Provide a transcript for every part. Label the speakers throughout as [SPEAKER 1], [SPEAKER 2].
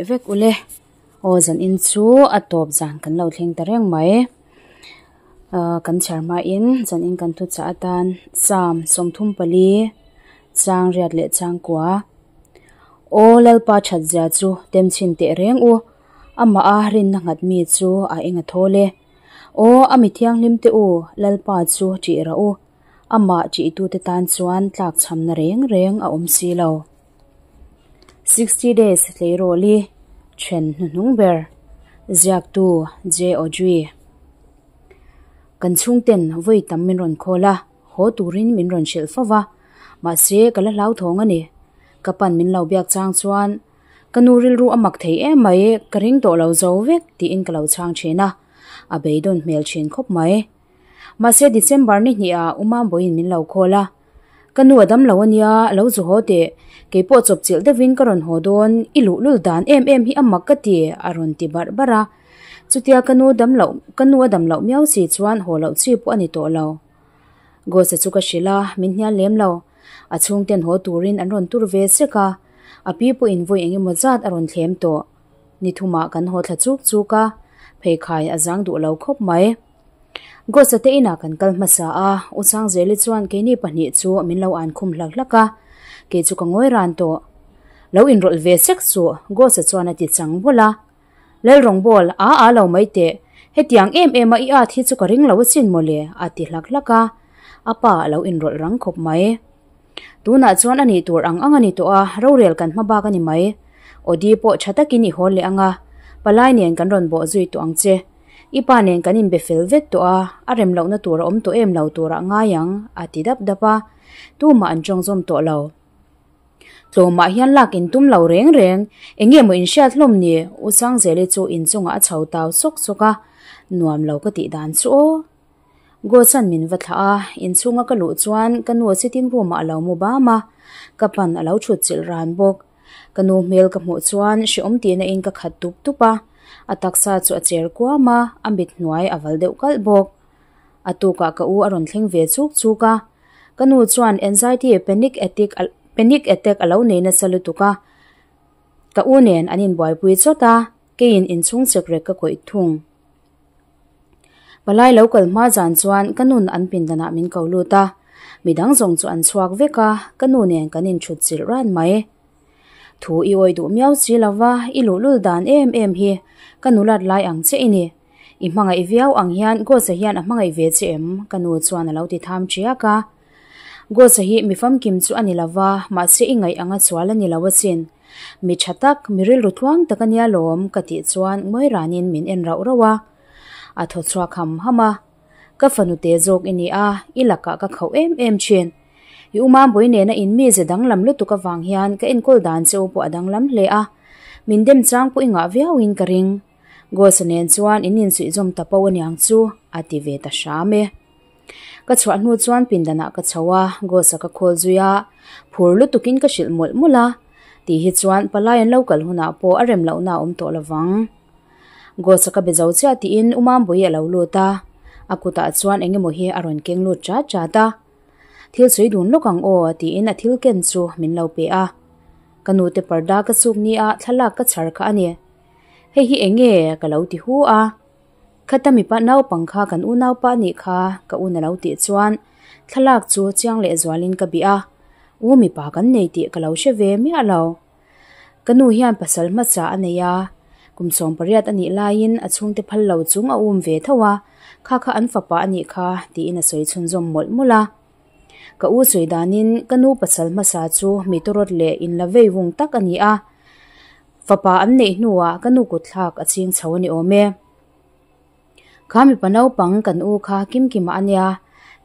[SPEAKER 1] Vek ule aw zan in chu a tawp zan kan lo thleng ta reng mai ah kan chhiar hma in zan in kan thu chah atan Psalm 34 chang riat leh chang kua aw Lalpa that zia chu tem chhin teh reng u amah a rinna nghat mi chu a eng a thawl e aw a mi thianghlim te u Lalpa chu ṭih rawh u amah ṭih tu te tan chuan tlak chhamna reng reng a awm si lo. 60 Days Tleirawl-i Then Hnuhnung Ber, Ziaktu J. Audrey. Kan chhungten vawi tam min rawn khawl a, haw turin min rawn hrilh fo va, mahse ka la hlauthawng a ni. Ka pan min lo biak chang chuan, Ka nu rilru a mak thei em mai, ka ring tawh lo zo vek tiin ka lo chhang thin a, a beidawn hmel thin khawp mai. Mahse December ni hnih ah U Mambawiin min lo khawl a, Ka nu a dam lo a nia, lo zu haw teh. Kei pawh chawp chilh deuhin ka rawn haw dawn, i luh lul dan em em hi a mak ka ti, a rawn ti barh barh a. Chutia ka nu dam loh, ka nu a dam loh miau si chuan haw loh chi pawh a ni tawh lo. Ghost-a chu ka hrilh a, min hnial lem lo. A chhungten haw turin an rawn tur ve sek a, a pi pawhin vawi eng emaw zat a rawn thlem tawh. Ni thumah kan haw thla chuk chuk a, pheikhai a zang duh lo khawp mai. Ghost-a te inah kan kal hmasa a, U Sangzeli chuan keini pahnih chu min lo an khum hlak hlak a, kei chu ka ngawi ran tawh. Lo inrawlh ve sek suh, Ghost-a chuan a ti chang bawlh a. Lalrawngbâwl, a a lo mai teh, hetiang em em a i at hi chu ka ring lo asin mawle, a ti hlak hlak a, a pa a lo inrawlh rang khawp mai. Tunah chuan a nih tur ang ang a ni tawh a, rorel kan hma bak a ni mai. Audi pawh tha takin i hawl leh ang a, palai nen kan rawn bawh zui tawh ang che. I pa nen kan inbe fel vek tawh a, a rem lohna tur a awm tawh em lo turah ngai ang, a ti dap dap a. Tumah an tawng zawm tawh lo. Tlawmah hian lak in tum lo reng reng, eng nge maw in hriat hlawm ni? U Sangzeli chu inchungah a chho tau sawk sawk a, nuam lo ka tih dan chu aw. Ghost-a'n min va thlah a, inchhunga ka luh chuan ka nu sitting room-ah a lo mu bam a, ka pan a lo thut chilh ran bawk. Ka nu hmel ka hmuh chuan hrehawm tihna in ka khat tup tup a, a taksa chu a cher kuam a, a mit hnuai a val deuh kalh bawk. A tukah ka u a rawn thleng ve chuk chuk a, ka nu chuan anxiety panic attack panic attack a lo nei nasa lutuk a, ka u nen an inbuaipui chawt a, keiin inchhung chekrek ka kawih thung. Palai lo kal hma zan chuan ka nun an pindanah min ko lut a, midang zawng chu an chhuak vek a, ka nu nen kan inthut chilh ran mai. Thu i awih duh miau si lo va, i luhlul dan em em hi ka nulat lai ang che i ni. I hmangaih viau ang hian Ghost-a hian a hmangaih ve che em? ka nu chuan a lo ti tham ṭiak a. Ghost-a hi mi famkim chu a ni lo va, mahse i ngaih anga sual a ni lo asin. Mi tha tak, mi rilru tluang tak a nia lawm, ka tih chuan ngawi ranin min en rauh rauh a. A thaw chhuak ham ham a. Ka fanu te zawk i ni a, i lakah ka khauh em em thin. I u Mambawi nena in mize danglam lutuk avang hian ka enkawl dan che u pawh a danglam hle a, min dem chang pawh i ngah viauin ka ring. Ghost-a nen chuan in insuihzawm ta poh aniang chu, a ti ve ta hram e. Ka chhuah hnu chuan pindanah ka chho a, Ghost-a ka khawl zui a, phur lutukin ka hrilh mawlh mawlh a, tih hi chuan palai an lo kal hunah pawh a rem lohna a awm tawh lovang. Ghost-a ka be zo chiah tiin U Mambawi a lo lut a, a kutah chuan eng emaw hi a rawn keng lut chat chat a. Thil sawi dun lawk ang aw tiin a thil ken chu min lo pe a. Ka nute parda ka chuk nia thlalak ka chhar kha a ni. Hei hi eng nge ka lo ti hu a. Khata mipa naupang kha kan unaupa anih kha ka un a lo tih chuan thlalak chu chiang leh zualin ka bih a, u mipa kan nei tih ka lo hre ve miah lo. Ka nu hian pasal hmasa a nei a, kum 18 anih laiin a chhungte phal lo chung a um ve tho a, kha kha an fapa anih kha tiin a sawi chhunzawm mawlh mawlh a. Ka u sawi danin ka nu pasal hmasa chu mi tawrawt leh inla vei vung tak a ni a, Fapa an neih hnuah ka nu kutthlak a ching chho a ni awm e. Kha mipa naupang kan u kha Kimkima a nia,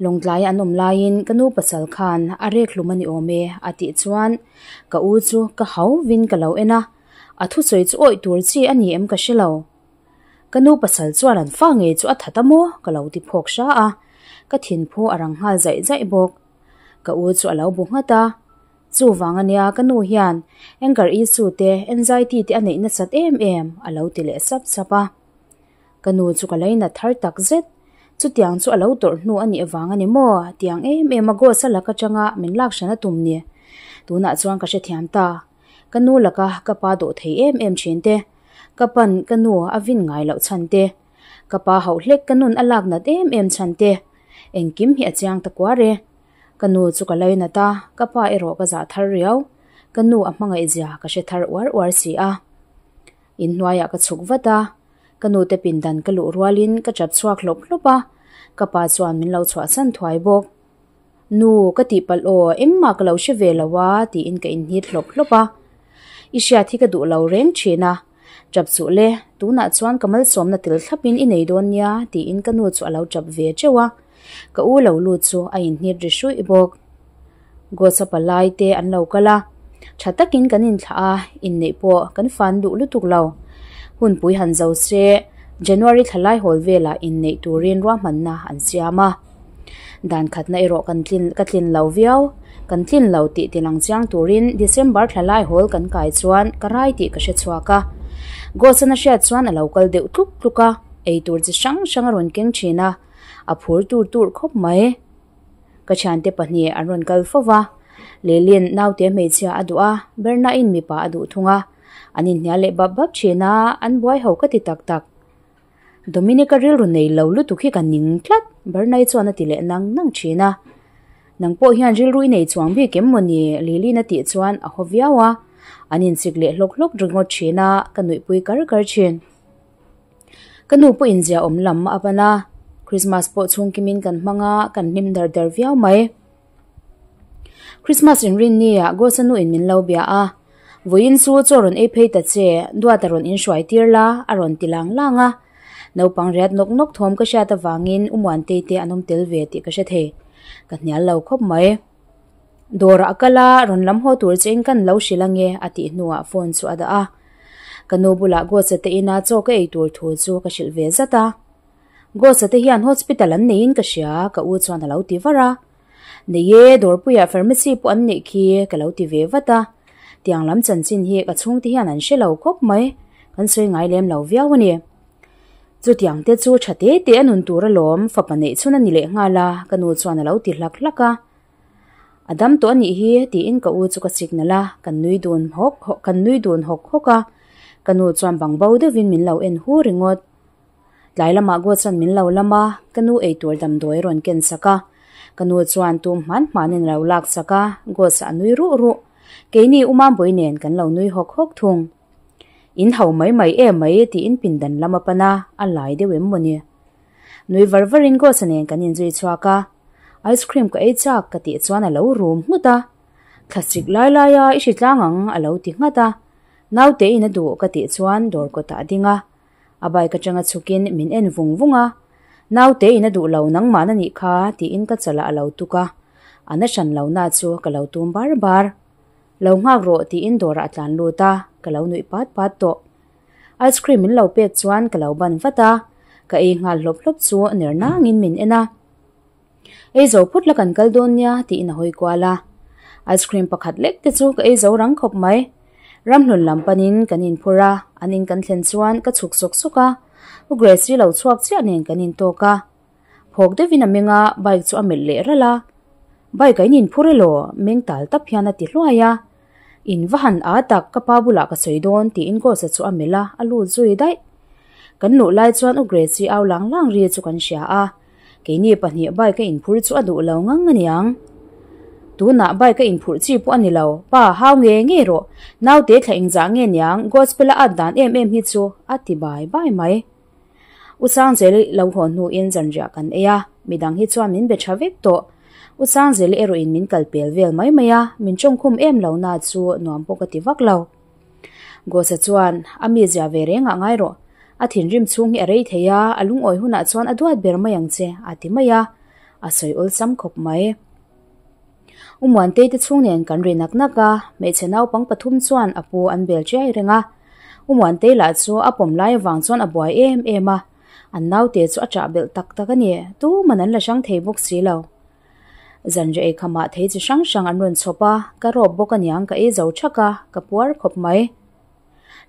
[SPEAKER 1] Lawngtlaia an awm laiin ka nu pasal khan a rek hlum a ni awm e a tih chuan ka u chu ka hau vin ka lo en a, a thusawi chu awih tur chi a ni em ka hre lo. Ka nu pasal chuan an fa ngei chu a that a maw ka lo ti phawk hra a, ka thinphu a rang nghal zaih zaih bawk. Ka u chu a lo bu nghat a. Chuvang a nia ka nu hian anger issue te anxiety te a neih nasat em em a lo ti leh sap sap a. Ka nu chu ka lainat thar tak zet. Chutiang chu a lo tawrh hnu a nih vang a ni maw? Tiang em em a Ghost a lak atanga min lak hran a tum ni. Tunah chuan ka hrethiam ta. Ka nu laka ka pa dawh thei em em thin te, ka pan ka nu a vin ngai loh chhan te, ka pa hauh hlek ka nun a lak nat em em chhan te, engkim hi a chiang ta kuar e. Ka nu chu ka lainat a, ka pa erawh ka zah thar riau. Ka nu a hmangaih zia ka hre thar uar uar si a. Inhnuaiah ka chhuk vat a, ka nu te pindan ka luh rualin ka chap chhuak hlawp hlawp a, ka pa chuan min lo chhuahsan thuai bawk. Nu, ka tihpalh aw, engmah ka lo hre ve lo a, tiin ka inhnit hlawp hlawp a. I hriat hi ka duh lo reng thin a, chap suh le, tunah chuan ka malsawmna tel thlapin i nei dawn nia, tiin ka nu chu a lo chap ve teuh a. Ka u lo lut chu a inhnit ri hruih bawk. Gawsa palai te an lo kal a, tha takin kan inthlah a, inneih pawh kan fan duh lutuk lo. Hunpui han zo se, January thla lai hawl velah inneih turin ruahmanna an siam a. Dan khatna erawh kan tlin ka tlin lo viau, kan tlin lo tih tilang chiang turin December thla lai hawl kan kai chuan ka rai tih ka hre chhuak a. Gawsana hriat chuan a lo kal deuh tluk tluk a, eitur chi hrang hrang a rawn keng thin a, a phur tur tur khawp mai. Ka thiante pahnih an rawn kal fo va, Lelin naute hmeichhia a duh a, Bernain mipa a duh thung a. An inhnial leh bap bap thin a, an buai ho ka ti tak tak. Dominica rilru nei lo lutuk hi ka ning tlat, Bernai chuan a ti leh nang nang thin a. Nang pawh hian rilru i nei chuang bik em mawni? Lili'n a tih chuan a haw viau a. An inchik leh hlawk hlawk ringawt thin a, ka nuihpui kar kar thin. Ka nu pawh inzia awm lam a pan a, Christmas pawh chhungkimin kan hmang a, kan hlim dar dar viau mai. Christmas inrinni ah Gosa nu in min lo bia a, Vawiin chu chaw rawn ei phei ta che, duat a rawn inhruai tir la, a rawn ti lang lang a. Naupang riat nawk nawk thawm ka hriat avangin U Muantei te an awm tel ve tih ka hre thei. Ka hnial lo khawp mai. Dawrah a kal a, rawn lam haw tur che in kan lo hrilh ange a tih hnuah phone chu a dah a. Ka nu bulah Gosa te ina chaw ka ei tur thu chu ka hrilh ve zat a. Gosa te hian hospital an neiin ka hria, ka u chuan a lo ti var a. Nei e, dawrpuiah pharmacy pawh an neih khi ka lo ti ve vat a. Tiang lam chanchin hi ka chhungte hian an hre lo khawp mai, kan sawi ngai lem lo viau a ni. Chutiang te chu tha te te a nun tur alawm, fapa neih chhun a ni leh nghal a, ka nu chuan a lo ti hlak hlak a. A dam tawh a nih hi tiin ka u chu ka signal a, kan nui dun hawk hawk kan nui dun hawk hawk a. Ka nu chuan bang bo deuhin min lo en hu ringawt. Tlai lamah goa chuan min lo lam a, ka nu eitur damdawi a rawn ken sak a. Ka nu chuan tum hman hmanin a lo lak sak a, goa chu a nui ruh ruh. Keini U Mambawi nen kan lo nui hawk hawk thung. In ho mai mai em mai tiin pindan lam a pan a, a lai deuh em mawni. Nui var varin Ghost-a nen kan inzui chhuak a, Ice cream ka ei chak ka tih chuan a lo rum nghut a. Thlasik lai laia i hri tlang ang a lo ti nghat a. Naute in a duh ka tih chuan dawr kawtah a ding a. A bike atanga chhukin min en vung vung a. Naute in a duh lo nangmah na nih kha tiin ka chalah a lo tuk a. A na hran lo na chu ka lo tum bar bar. Lo nghak rawh tiin dawrah a tlan lut a, ka lo nuih pat pat tawh. Ice cream min lo pek chuan ka lo ban vat a, ka ei nghal hlawp hlawp chu ner nangin min en a. Ei zo phut la kan kal dawn nia tiin a hawi kual a. Ice cream pakhat lek te chu ka ei zo rang khawp mai. Ramhlun lam panin kan inphur a, an in kan thlen chuan ka chhuk sawk sawk a. U Grace-i lo chhuak chiah nen kan intawk a. Phawk deuhin a meng a, bike chu a melh leh ralh a. Bike a in inphur elaw? Meng tal tap hian a ti hluai a. In va han a tak, ka pa bulah ka sawi dawn tiin Ghost-a chu a melh a, a lut zui daih. Kan luh lai chuan U Grace-i au lang lang ri chu kan hria a. Keini pahnih bike a inphur chu a duh lo ngang a niang. Tunah bike a inphurh chi pawh a ni lo, pa hau nge nge rawh, naute thla engzah nge niang Gospel-a at dan em em hi chu a ti bai bai mai. U Sangzeli lo haw hnuin zanriah kan ei a, midang hi chuan min be tha vek tawh. U Sangzeli erawhin min kal pel vel mai mai a, min tawngkhum em lo na chu nuam pawh ka ti vak lo. Gosa chuan a mi zia ve reng ah ngai rawh, a thinrim chhung hi a rei thei a, a lungawi hunah chuan a duat ber mai ang che, a ti mai a, a sawi awlsam khawp mai. U Muantei te chhung nen kan ri nak nak a, hmeichhe naupang pathum chuan a pu an bel chiai reng a. U Muantei lah chu a pawm lai avang chuan a buai em em a, an naute chu a chah belh tak tak a ni, tuman an la hrang thei bawk si lo. Zanriah ei khamah thei chi hrang hrang an rawn chhawp a, ka rawp bawk aniang ka ei zo thak a, ka puar khawp mai.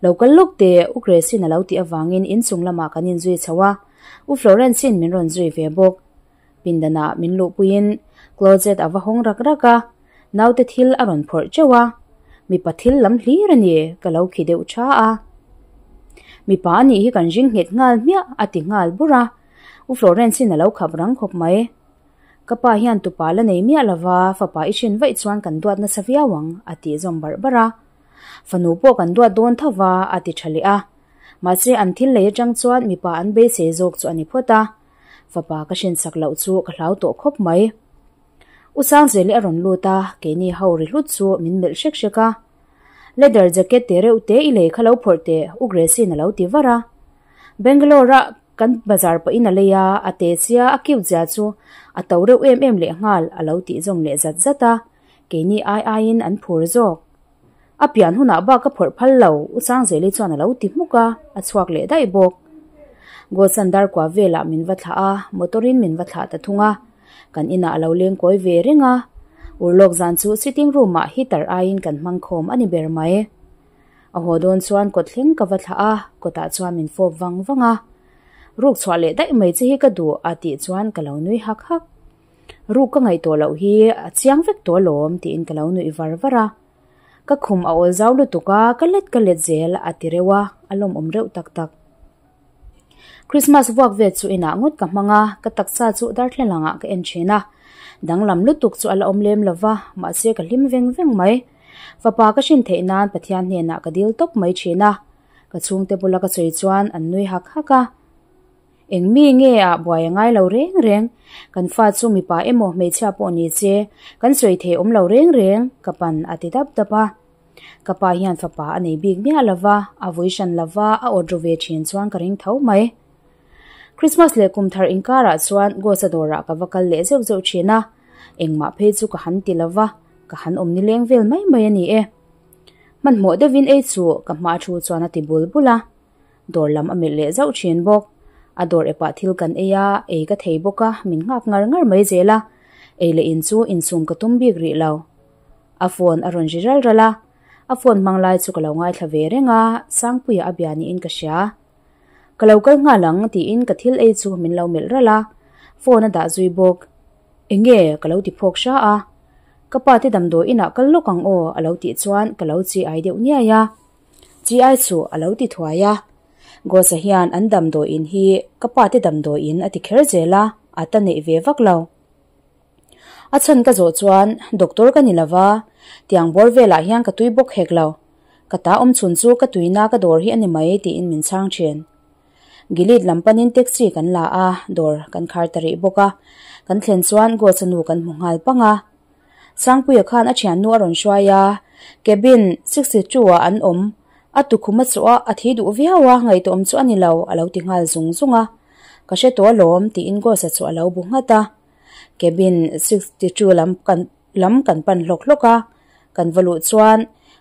[SPEAKER 1] Lo kal lawk teh, U Grace-in a lo tih avangin inchung lamah kan inzui chho a, U Florence-in min rawn zui ve bawk. Pindanah min luhpuiin closet a va hawng rak rak a, naute thil a rawn phawrh teuh a. Mipa thil lam hlir a ni, ka lo khi deuh tha a. Mipa a nih hi kan ring nghet nghal hmiah, a ti nghal bur a. U Florence-in a lo khap rang khawp mai. Ka pa hian tupa la nei miah lova, fapa i hrin vaih chuan kan duat nasa viau ang, a tih zawm barh barh a. Fanu pawh kan duat dawn tho va, a ti tha leh a. Mahse an thil lei atang chuan mipa an beisei zawk chu a ni phawt a. Fapa ka hrinsak loh chu ka hlau tawh khawp mai. U Sangzeli a rawn lut a, keini ho ri hlut chu min melh hrek hrek a. Leather jacket te reuh te i lei kha lo phawrh teh, U Grace-in a lo ti var a. Bangalore-a kan bazar pawhin a lei a, a te sia a cute zia chu a to reuh em em lehnghal a lo tih zawm leh zat zat a, keini ai aiin an phur zawk. A pian hunah bak ka phawrh phal lo, U Sangzeli chuan a lo ti hmuk a, a chhuak leh daih bawk. Gosan darkua velah min va thlah a, motor-in min va thlah ta thung a. Kan inah a lo leng kawi ve reng a, urlawk zan chu sitting room-ah heater aiin kan hmang khawm a ni ber mai. A haw dawn chuan kawt thleng ka va thlah a, kawtah chuan min fawp vang vang a. Ruk chhuah leh daih mai che hi ka duh a tih chuan ka lo nui hak hak. Ruk ka ngaih tawh loh hi a chiang vek tawh alawm tiin ka lo nuih var var a. Ka khum a awl zau lutuk a, ka let ka let zel a ti reuh a, a lawmawm reuh tak tak. Christmas vuak vel chu inah ngawt ka hmang a, ka taksa chu darthlalang ah ka en thin a. Danglam lutuk chu a la awm lem lo va, mahse ka hlim veng veng mai. Fapa ka hrin theih nan Pathian hnenah ka dil tawp mai thin a. Ka chhungte bula ka sawi chuan an nui hak hak a. Eng mi nge ah buai a ngai lo reng reng, kan fa chu mipa emaw hmeichhia pawh ni che, kan sawi thei awm lo reng reng, ka pan a ti dap dap a. Ka pa hian fapa a nei bik miah lo va, a vui hran lo va, a awt ru ve thin chuan ka ring tho mai. Christmas leh kum thar inkarah chuan Ghost-a dawrah ka va kal leh zeuh zeuh thin a, engmah phei chu ka han ti lo va, ka han awm nileng vel mai mai a ni e. Hmanhmawh deuhin ei chu ka hma thu chuan a ti bul bul a. Dawr lam a melh leh zauh thin bawk. A dawr epah thil kan ei a, ei ka thei bawk a, min nghak ngar ngar mai zel a. Ei leh in chu insum ka tum bik rih lo. A phone a rawn ri ral ral a, a phone hmang lai chu ka lo ngaithla ve reng a, Sangpuia a bia niin ka hria. Ka lo kal nghal ang tiin ka thil ei chu min lo melh ral a, phone a dah zui bawk. Enge ka lo ti phawk hra a, ka pa te damdawi inah kal lawk ang aw a lo tih chuan ka lo chi ai deuh niai a. Chi ai chu a lo ti thuai a. Gosa hian an damdawi in hi ka pa te damdawi in a ti kher zel a, a ta neih ve vak lo. A chhan ka zawh chuan doctor ka ni lova, tiang bawr velah hian ka tui bawk hek lo. Ka ta awm chhun chu ka tuina ka dawr hi a ni mai tiin min chhang thin. Gilead lam panin taxi kan la a, dawr kan khar ta rih bawk a. Kan thlen chuan Gosa nu kan hmu nghal pang a. Sangpuia khan a thiannu a rawn hruai a, cabin 62 ah an awm. A tukhum a chawh a, a thi duh viau a, ngaihtuahawm chu a ni lo, a lo ti nghal zung zung a. Ka hre tawh alawm, tiin Gosa chu a lo bu nghat a. Cabin 62 lam kan lam kan pan hlawk hlawk a, kan va luh chuan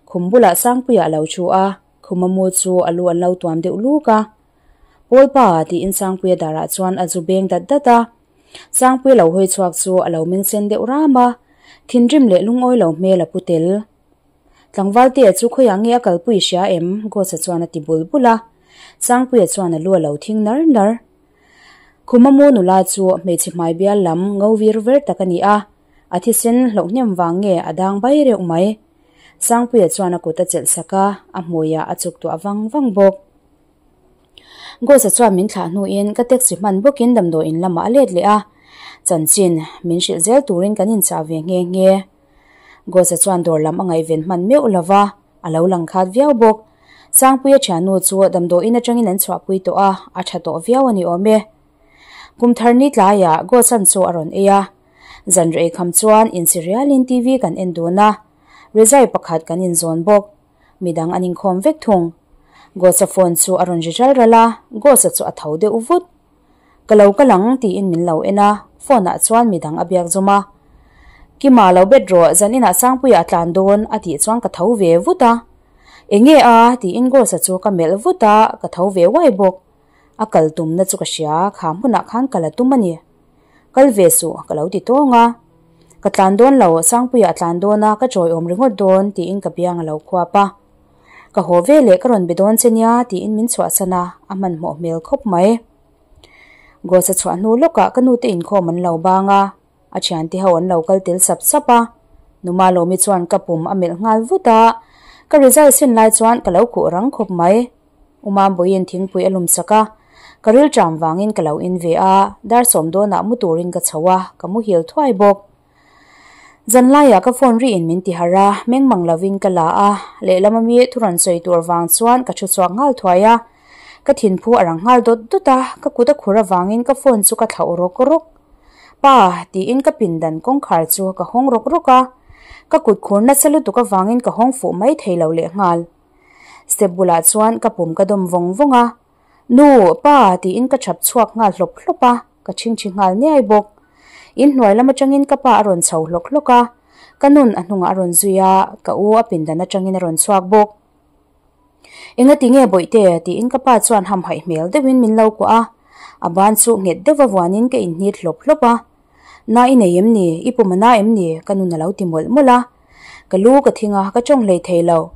[SPEAKER 1] khum bulah Sangpuia a lo thu a, khuma mu chu a lu an lo tuam deuh luk a. Pawlpa, tiin Sangpuia darah chuan a zu beng dat dat a. Sangpuia lo hawi chhuak chu a lo meng sen deuh ram a, thinrim leh lungawi lo hmel a pu tel. Tlangvaltea chu khawiah nge a kalpui hria em? Ghost-a chuan a ti bul bul a. Sangpuia chuan a lu a lo thing nar nar. Khuma mu nula chu hmeichhe hmai bial lam ngo vir ver tak a ni a, a thisen hloh hnem vang nge a dang bai reuh mai. Sangpuia chuan a kut a chelh sak a, a hmuiah a chuk tuah vang vang bawk. Ghost-a chuan min thlah hnuin ka taxi hman bawkin damdawiin lamah a let leh a, chanchin min hrilh zel turin kan inchah ve nghe nghe. Ghost-a chuan dawr lam a ngaihven hman meuh lo va, a lo lang khat viau bawk. Sangpuia thiannu chu damdawiin atangin an chhuahpui tawh a, a tha tawh viau a ni awm e. Kum thar ni tlaiah Ghost-a'n chaw a rawn ei a, zan rei kham chuan insi rialin TV kan en dun a, rizai pakhat kan inzawn bawk. Midang an inkhawm vek thung. Ghost-a phone chu a rawn ri ral ral a, Ghost-a chu a tho deuh vut. Ka lo kal ang tiin min lo en a, phone ah chuan midang a biak zawm a. Kima lo bet rawh, zan inah Sangpuia a tlan dawn a tih chuan ka tho ve vut a. Enge a? tiin Ghost-a chu ka melh vut a, ka tho ve uai bawk. A kal tumna chu ka hria, kha hmunah khan kal a tum a ni. Kal ve suh, ka lo ti tawng a. Ka tlan dawn lo, Sangpuia a tlan dawn a, ka chawiawm ringawt dawn, tiin ka biang a lo khuap a. Ka haw ve leh ka rawn be dawn che nia, tiin min chhuahsan a, a hmanhmawh hmel khawp mai. Ghost-a chhuah hnu lawkah ka nute inkhawm an lo bang a, a thiante ho an lo kal tel sap sap a. Numa Lawmi chuan ka pum a melh nghal vut a, Ka rizai sin lai chuan ka lo khuh rang khawp mai. U Mambawiin thingpui a lum sak a, ka rilṭam vangin ka lo in ve a, dar sawm dawnah mu turin ka chho a, ka muhil thuai bawk. Zanlaiah ka phone riin min ti harh a, meng mang lovin ka la a, lehlam ami thu rawn sawi tur vang chuan ka thu chhuak nghal thuai a, ka thinphu a rang nghal dawt dawt a, ka kut a khur avangin ka phone chu ka thlauh rawk rawk. Pa! tiin ka pindan kawngkhar chu ka hawng rawk rawk a, ka kut khur nasa lutuk avangin ka hawng fuh mai thei lo lehnghal. Step bulah chuan ka pum ka dawm vawng vawng a, Nu! Pa! tiin ka chhap chhuak nghal hlawp hlawp a, ka chhingchhi nghal niai bawk. In hnuai lam atangin ka pa a rawn chho hlawk hlawk a, ka nun a hnungah a rawn zui a, ka u a pindan atangin a rawn chhuak bawk. Engati nge Bawihte? tiin ka pa chuan hamhaih hmel deuhin min lo kuah a, a ban chu nghet deuh a vuanin ka inhnit hlawp hlawp a. Na i nei em ni? I pum a na em ni? Ka nun a lo ti mawlh mawlh a. Ka lu ka thing a, ka tawng hlei thei lo.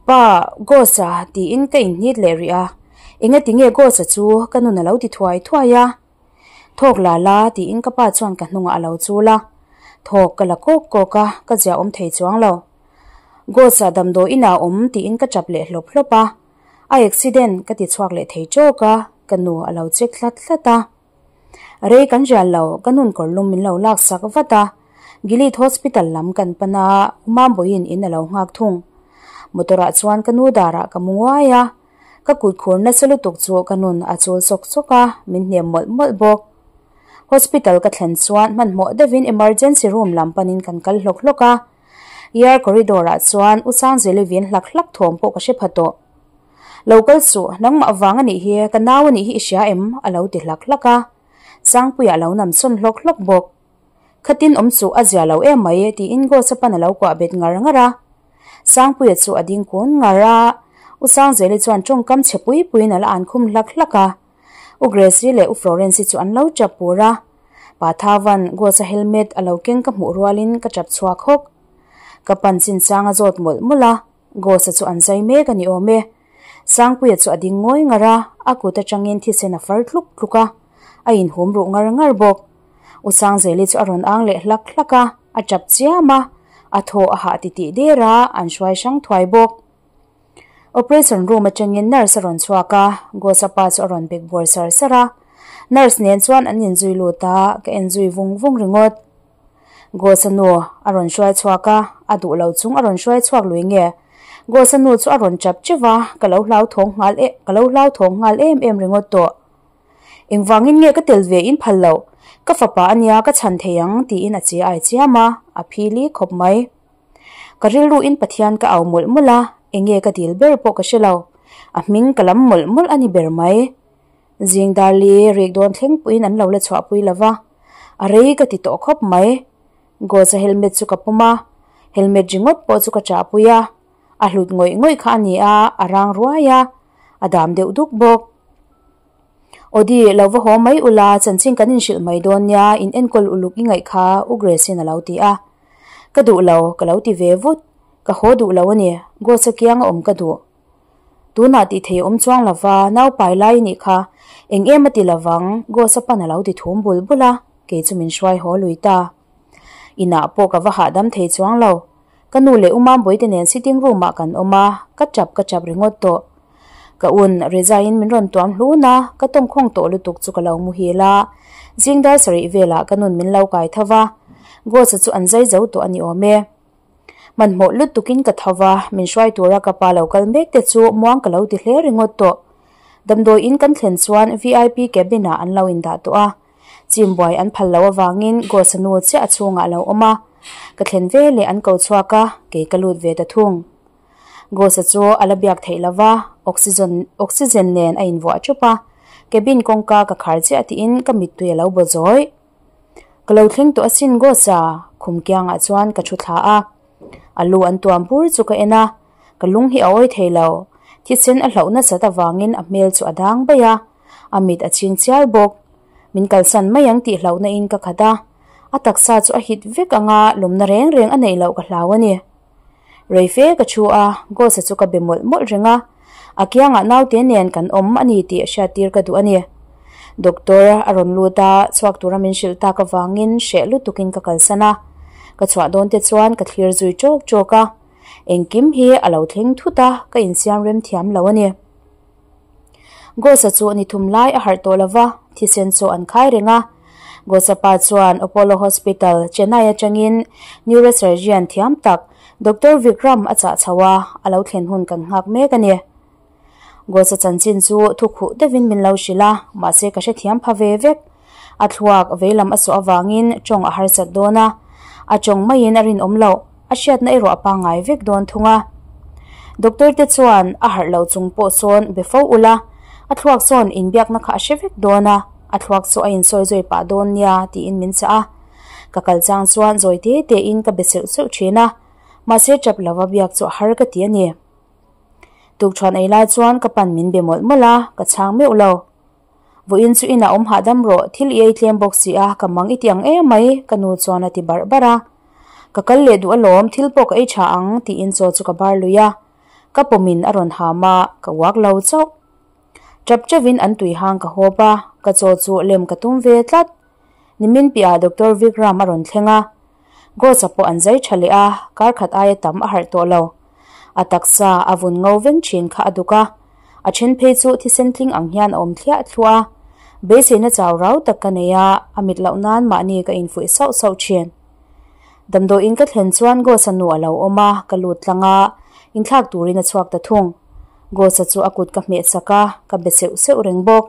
[SPEAKER 1] Pa, Ghost-a tiin ka inhnit leh rih a. Engati nge Ghost-a chu ka nun a lo ti thuai thuai a. Thawk la la tiin ka pa chuan ka hnungah a lo chul a. Thawk ka la kawk kawk a, ka ziahawm thei chuang lo. Ghost-a damdawi inah a awm tiin ka chap leh hlawp hlawp a. A accident ka ti chhuak leh thei tawk a, ka nu a lo check hlat hlat a. Rei kan rial lo, ka nun kawr lum min lo lak sak vat a, Gilead Hospital lam kan pan a, U Mambawiin in a lo nghak thung. Motor ah chuan ka nu darah ka mu nguai a, ka kut khur nasa lutuk chu ka nun a chul sawk sawk a, min hnem mawlh mawlh bawk. Hospital ka thlen chuan hmanhmawh deuhin emergency room lam panin kan kal hlawk hlawk a, ER corridor ah chuan U Sangzeli vin hlak hlak thawm pawh ka hre pha tawh. Lo kal suh, nangmah vang a nih hi, ka nau a nih hi i hria em? a lo ti hlak hlak a. Sangpuia a lo nam sawn hlawk hlawk bawk. Khatin awm suh, a zia lo em mai, tiin Ghost-a pan a lo kuah bet ngar ngar a. Sangpuia chu a ding kun ngar a, U Sangzeli chuan tawngkam chhe pui puiin a la an khum hlak hlak a. U Grace-i leh U Florence-i chu an lo tap pur a. Pa Thavan, Ghost-a helmet a lo keng ka hmuh rualin ka tap chhuak hawk. Ka pan chinchang a zawt mawlh mawlh a. Ghost-a chu an zai mek a ni awm e. Sangpuia chu a ding ngawi ngar a, a kut atangin thisen a far tluk tluk a, a inhum ruh ngar ngar bawk. U Sangzeli chu a rawn ang leh hlak hlak a, a tap chiam a, a thaw a hah titih der a, an hruai hrang thuai bawk. Operation room atangin nurse a rawn chhuak a, Ghost-a pa chu a rawn bek buar sar sar a. Nurse nen chuan an inzui lut a, ka enzui vung vung ringawt. Ghost-a nu a rawn hruai chhuak a, a duh lo chung a rawn hruai chhuak lui nge? Ghost-a nu chu a rawn chap cheuh a, ka lo hlauthawng nghal e, ka lo hlauthawng nghal em em ringawt tawh. Engvangin nge ka tel ve in phal loh? Ka fapa a nia, ka chhan thei ang tiin a che ai chiam a, a phili khawp mai. Ka rilru in Pathian ka au mawlh mawlh a, enge ka dil ber pawh ka hre lo. A hming ka lam mawlh mawlh a ni ber mai. Zing Darli rik dawn thleng puiin an lo la chhuahpui lo va, a rei ka ti tawh khawp mai. Gawza helmet chu ka pawm a, helmet ringawt pawh chu ka chahpui a, a hlut ngawih ngawih kha a ni a, a rang ruai a, a dam deuh duk bawk. Audi, lo va haw mai ula, chanchin kan inhrilh mai dawn nia, in enkawl uluk i ngaih kha, U Grace-in a lo ti a. Ka duh lo, ka lo ti ve vut. Ka haw duh lo a ni, Gawza kianga awm ka duh. Tunah tih thei awm chuang lova nau pai lai i nih kha, eng em a ti lovang, Ghost-a pan a lo ti thum bul bul a, kei chu min hruai haw lui ta. Inah pawh ka va hahdam thei chuang lo. Ka nu leh U Mambawi te nen sitting room ah kan awm a, ka tap ka tap ringawt tawh. Ka un Reza-in min rawn tuam hlun a, ka tawngkhawng tawh lutuk chu ka lo muhil a. Zing dar sarih velah ka nun min lo kai tho va, Ghost-a chu an zai zo tawh a ni awm e. Hmanhmawh lutukin ka tho va, min hruai tura ka pa lo kal mek te chu muang ka lo ti hle ringawt tawh. Damdawi in kan thlen chuan vip cabin ah an lo indah tawh a, chimbuai an phal loh avangin Ghost-a nu chiah a chhungah a lo awm a, ka thlen ve leh an ko chhuak a, kei ka lut ve ta thung. Ghost-a chu a la biak theih lo va, oxygen oxygen nen a invuah thup a, cabin kawngka ka khar chiah tiin ka mittui a lo baw zawih. Ka lo thleng tawh asin Ghost-a, khum kiangah chuan ka thu thla a. A lu an tuam bur chu ka en a, ka lung hi a awi thei lo. Thisen a hlauh nasat avangin a hmel chu a dang baih a, a mit a ching chial bawk. Min kalsan mai ang tih hlauhna in ka khat a, a taksa chu a hit vek anga lawmna reng reng a neih loh ka hlau a ni. Rei fe ka thu a, Ghost-a chu ka be mawlh mawlh reng a, a kiangah naute nen kan awm a ni tih hriattir ka duh a ni. Doctor a rawn lut a, chhuak tura min hrilh tak avangin hreh lutukin ka kalsan a, ka chhuah dawn te chuan ka thlir zui ṭawk ṭawk a. Engkim hi a lo thleng thut a, ka insiam rem thiam lo a ni. Ghost-a chu ni thum lai a harh tawh lo va, thisen chu an khai reng a. Ghost-a pa chuan Apollo Hospital, Chennai atangin Neurosurgeon thiam tak Doctor Vikram a chah chho a, a lo thlen hun kan nghak mek a ni. Ghost-a chanchin chu thu khuh deuhin min lo hrilh a, mahse ka hrethiam pha ve vek. A thluak veilam a sawh avangin tawng a harsat dawn a, a tawng maiin a rinawm loh, a hriatna erawh a pangngai vek dawn thung a. Doctor te chuan a harh lo chung pawh sawn be fo ula, a thluak sawn inbiakna kha a hre vek dawn a, a thluak chu a insawi zawi pah dawn nia tiin min chah a. Ka kal chang chuan zawi te tein ka be seuh seuh thin a, mahse tap lova biak chu a har ka ti a ni. Tukṭhuan ei lai chuan ka pan min be mawlh mawlh a, ka chhang meuh lo. Vawiin chu inah awm hahdam rawh, thil i ei tlem bawk si a, ka mang i ti ang em mai, ka nu chuan a ti barh barh a. Ka kal leh duh alawm, thil pawh ka ei tha ang, tiin chaw chu ka bar lui a. Ka pawmin a rawn ham a, ka uak lo chauh. Tap teuhin an tui hang ka hawp a, ka chaw chu lem ka tum ve tlat. Nimin piahah Doctor Vikram a rawn thleng a, Ghost-a pawh an zai tha leh a, kar khat aia tam a harh tawh lo. A taksa a vun ngo veng thin kha a duk a, a then phei chu thisen tling ang hian a awm thliah thluah a. Beiseina chau rau tak ka nei a, a mit loh nan mahni ka infuih sauh sauh thin. Damdawiin ka thlen chuan Ghost-a nu a lo awm a, ka lut tlang a, inthlak turin a chhuak ta thung. Ghost-a chu a kut ka hmeh sak a, ka be seuh seuh reng bawk.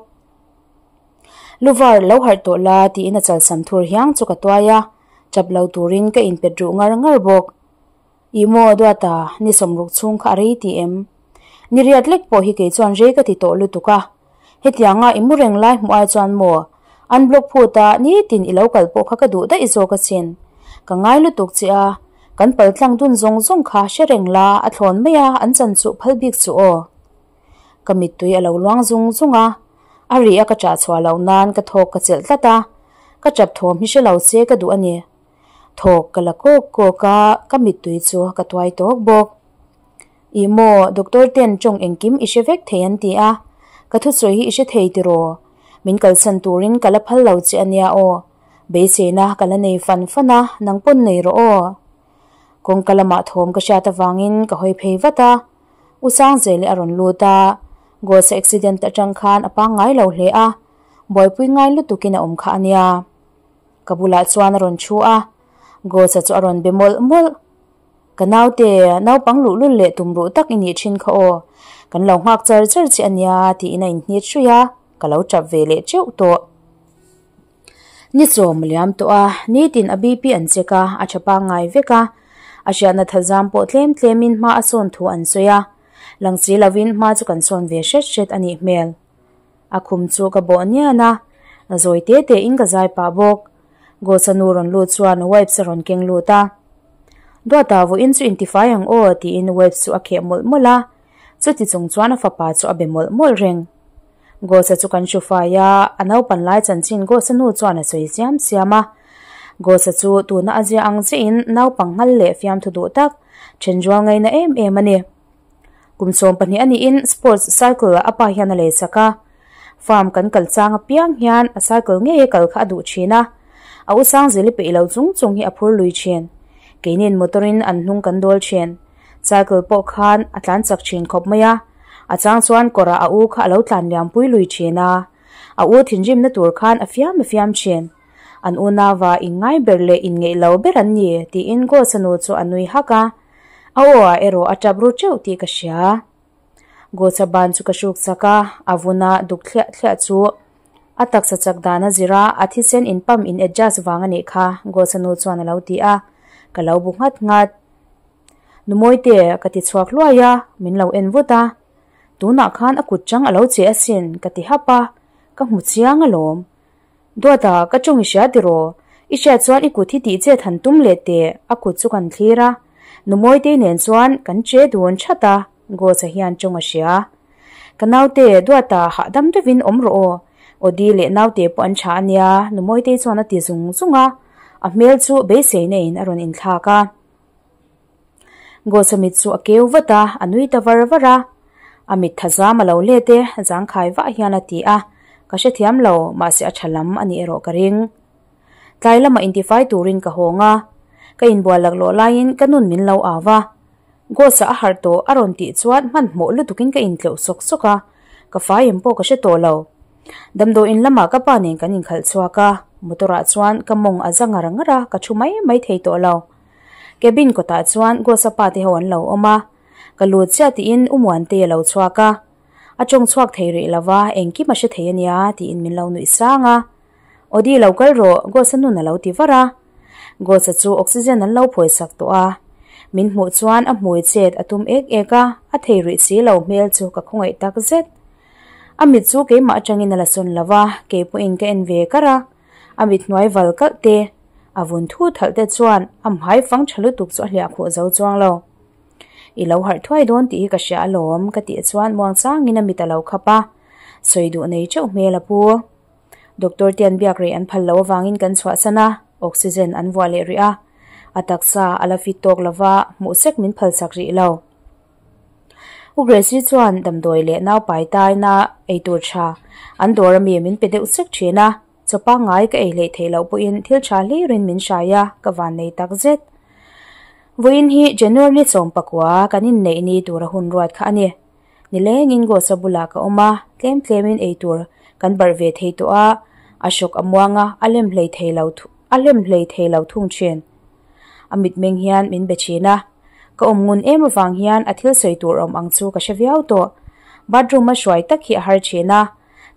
[SPEAKER 1] Luvar lo harh tawh la tiin a chalsam thur hiang chu ka tuai a, chap lo turin ka inpet ruh ngar ngar bawk. Ih maw Duata, ni sawmruk chhung kha a rei ti em? Ni riat lek pawh hi kei chuan rei ka ti tawh lutuk a, hetianga i mu reng lai hmuh ai chuan maw an block phut a nitin i lo kal pawh kha ka duh daih zawk asin. Ka ngai lutuk che a, kan paltlang dun zawng zawng kha hre reng la a thlawn mai a an chan chuh phal bik chu aw. Ka mittui a lo luang zung zung a, a ri a ka chah chhuah loh nan ka thawk ka chelh tlat a, ka chap thawm hi hre lo se ka duh a ni. Thawk ka la kawk kawk a, ka mittui chu ka tuai tawk bawk. Ih maw, doctor ten tawng engkim i hre vek thei an ti a, ka thusawi hi i hre thei tiraw? Min kalsan turin ka la phal lo che a nia aw. Beiseina ka la nei fan fan a, nang pawn nei rawh aw. Kawngka lamah thawm ka hriat avangin ka hawi phei vat a. U Sangzeli a rawn lut a, Ghost-a accident atang khan a pangngai lo hle a, buaipui ngai lutukin a awm kha a nia. Ka bulah chuan a rawn thu a, Ghost-a chu a rawn be mawlh mawlh. Ka naute, naupang luhlul leh tumruh tak i nih thin kha aw, kan lo nghak char char che a nia tiin a inhnit hrui a, ka lo tap ve leh teuh tawh. Ni chawm a liam tawh a, nitin a BP an check a, a tha pangngai vek a. A hriatna thazam pawh tlem tlemin hma a sawn thu an sawi a, lang si lovin hma chu kan sawn ve hret hret a nih hmel. A khum chu ka bawh nian a, zawi te te in ka zai pah bawk. Ghost-a nu rawn lut chuan wipes a rawn keng lut a. Duata vawiin chu intifai ang aw tiin wipes chu a kheh mawlh mawlh a, chuti chung chuan a fapa chu a be mawlh mawlh reng. Ghost-a chu kan hru fai a, a naupan lai chanchin Ghost-a nu chuan a sawi siam siam a. Ghost-a chu tuna a zia ang chiahin naupang nghal leh fiamthu duh tak, thenrual ngaina em em a ni. Kum 12 a niin sports cycle a pa hian a lei sak a. Farm kan kal chang apiang hian a cycle ngei a kal kha a duh thin a. A u Sangzeli peih lo chung chung hi a phur lui thin. Keinin motor-in an hnung kan dawl thin. Cycle pawh khan a tlan chak thin khawp mai a, a chang chuan kawrah a u kha a lo tlan liam pui lui thin a, a u thinrimna tur khan a fiam a fiam thin. An unauva inngai ber leh inngeih lo ber an ni tiin Ghost-a nu chu a nui hak a, a aw ah erawh a tap ru teuh tih ka hria. Ghost-a ban chu ka hruk chak a, a vuna duk thliah thliah chu a taksa chak dan a zir a, a thisen in pump in adjust vang a nih kha Ghost-a nu chuan a lo ti a, ka lo bu nghat nghat. Numawite ka ti chhuak hluai a, min lo en vut a. Tunah khan a kut chang a lo che asin ka ti hap a, ka hmu chiang alawm. Duata, ka tawng i hria tiraw? I hriat chuan i kut hi tih chet han tum leh teh, a kut chu kan thlir a. Numawite nen chuan kan che dun that a, Ghost-a hian tawng a hria. Ka naute, Duata, hahdam deuhin awm rawh aw. Odi leh naute pawh an tha a nia, Numawite chuan a ti zung zung a, a hmel chu beisei neiin a rawn inthlak a. Ghost-a mit chu a keu vat a, a nui ta var var a. A mit tha zam a lo let e, zangkhai vah hian a ti a. Ka hrethiam lo, mahse a tha lam a nih erawh ka ring. Tlai lamah intifai turin ka hawng a, ka inbual laklawh laiin ka nun min lo au va. Gos-a a harh tawh a rawn tih chuan hmanhmawh lutukin ka intleuh sawk sawk a, ka fai em pawh ka hre tawh lo. Damdawiin lamah ka pa nen kan inkhalh chhuak a, motor ah chuan ka mawng a za ngar ngar a, ka thu mai mai thei tawh lo. Cabin kawtah chuan Gos-a pa te ho an lo awm a, ka lut chiah tiin U Muantei a lo chhuak a, a tawng chhuak thei rih lo va, engkim a hre thei a nia tiin min lo nuih sang a. Audi lo kal rawh, Gos-a nun a lo ti var a. Gos-a chu oxygen an lo phawisak tawh a. Min hmuh chuan a hmui chet a tum ek ek a, a thei rih si lo hmel chu ka khawngaih tak zet. A mit chu keimah atangin a la sawn lo va, kei pawhin ka en ve kar a. A mit hnuai val kalh te, a vun thu thalh te chuan a hmai fang tha lutuk chu a hliah khuh zo chuang lo. I lo harh thuai dawn tih hi ka hria alawm, ka tih chuan muangchangin a mit a lo khap a. Sawi duh nei teuh hmel a pu. Doctor te an biak rei an phal lo avangin kan chhuahsan a, oxygen an vuah leh rih a. A taksa a la fit tawk lova, hmuh sek min phal chak rih lo. U Gracie chuan damdawi leh naupai taina eitur tha an dawr ami min pe deuh sek thin a, chaw pangngai ka ei hleih theih loh pawhin thil tha hlirin min hrai a, ka van nei tak zet. Vawiin hi January ni 14 kan inneih ni tura hun ruat kha a ni. Nilengin Ghosa bulah ka awm a, tlem tlemin eitur kan barh ve thei tawh a, a hrawk a muang a, a lem hlei thei lo a lem hlei thei lo thung thin. A mitmeng hian min be thin a, ka awm ngun em avang hian a thil sawi tur awm ang chu ka hre viau tawh. Bathroom a hruai tak hi a har thin a,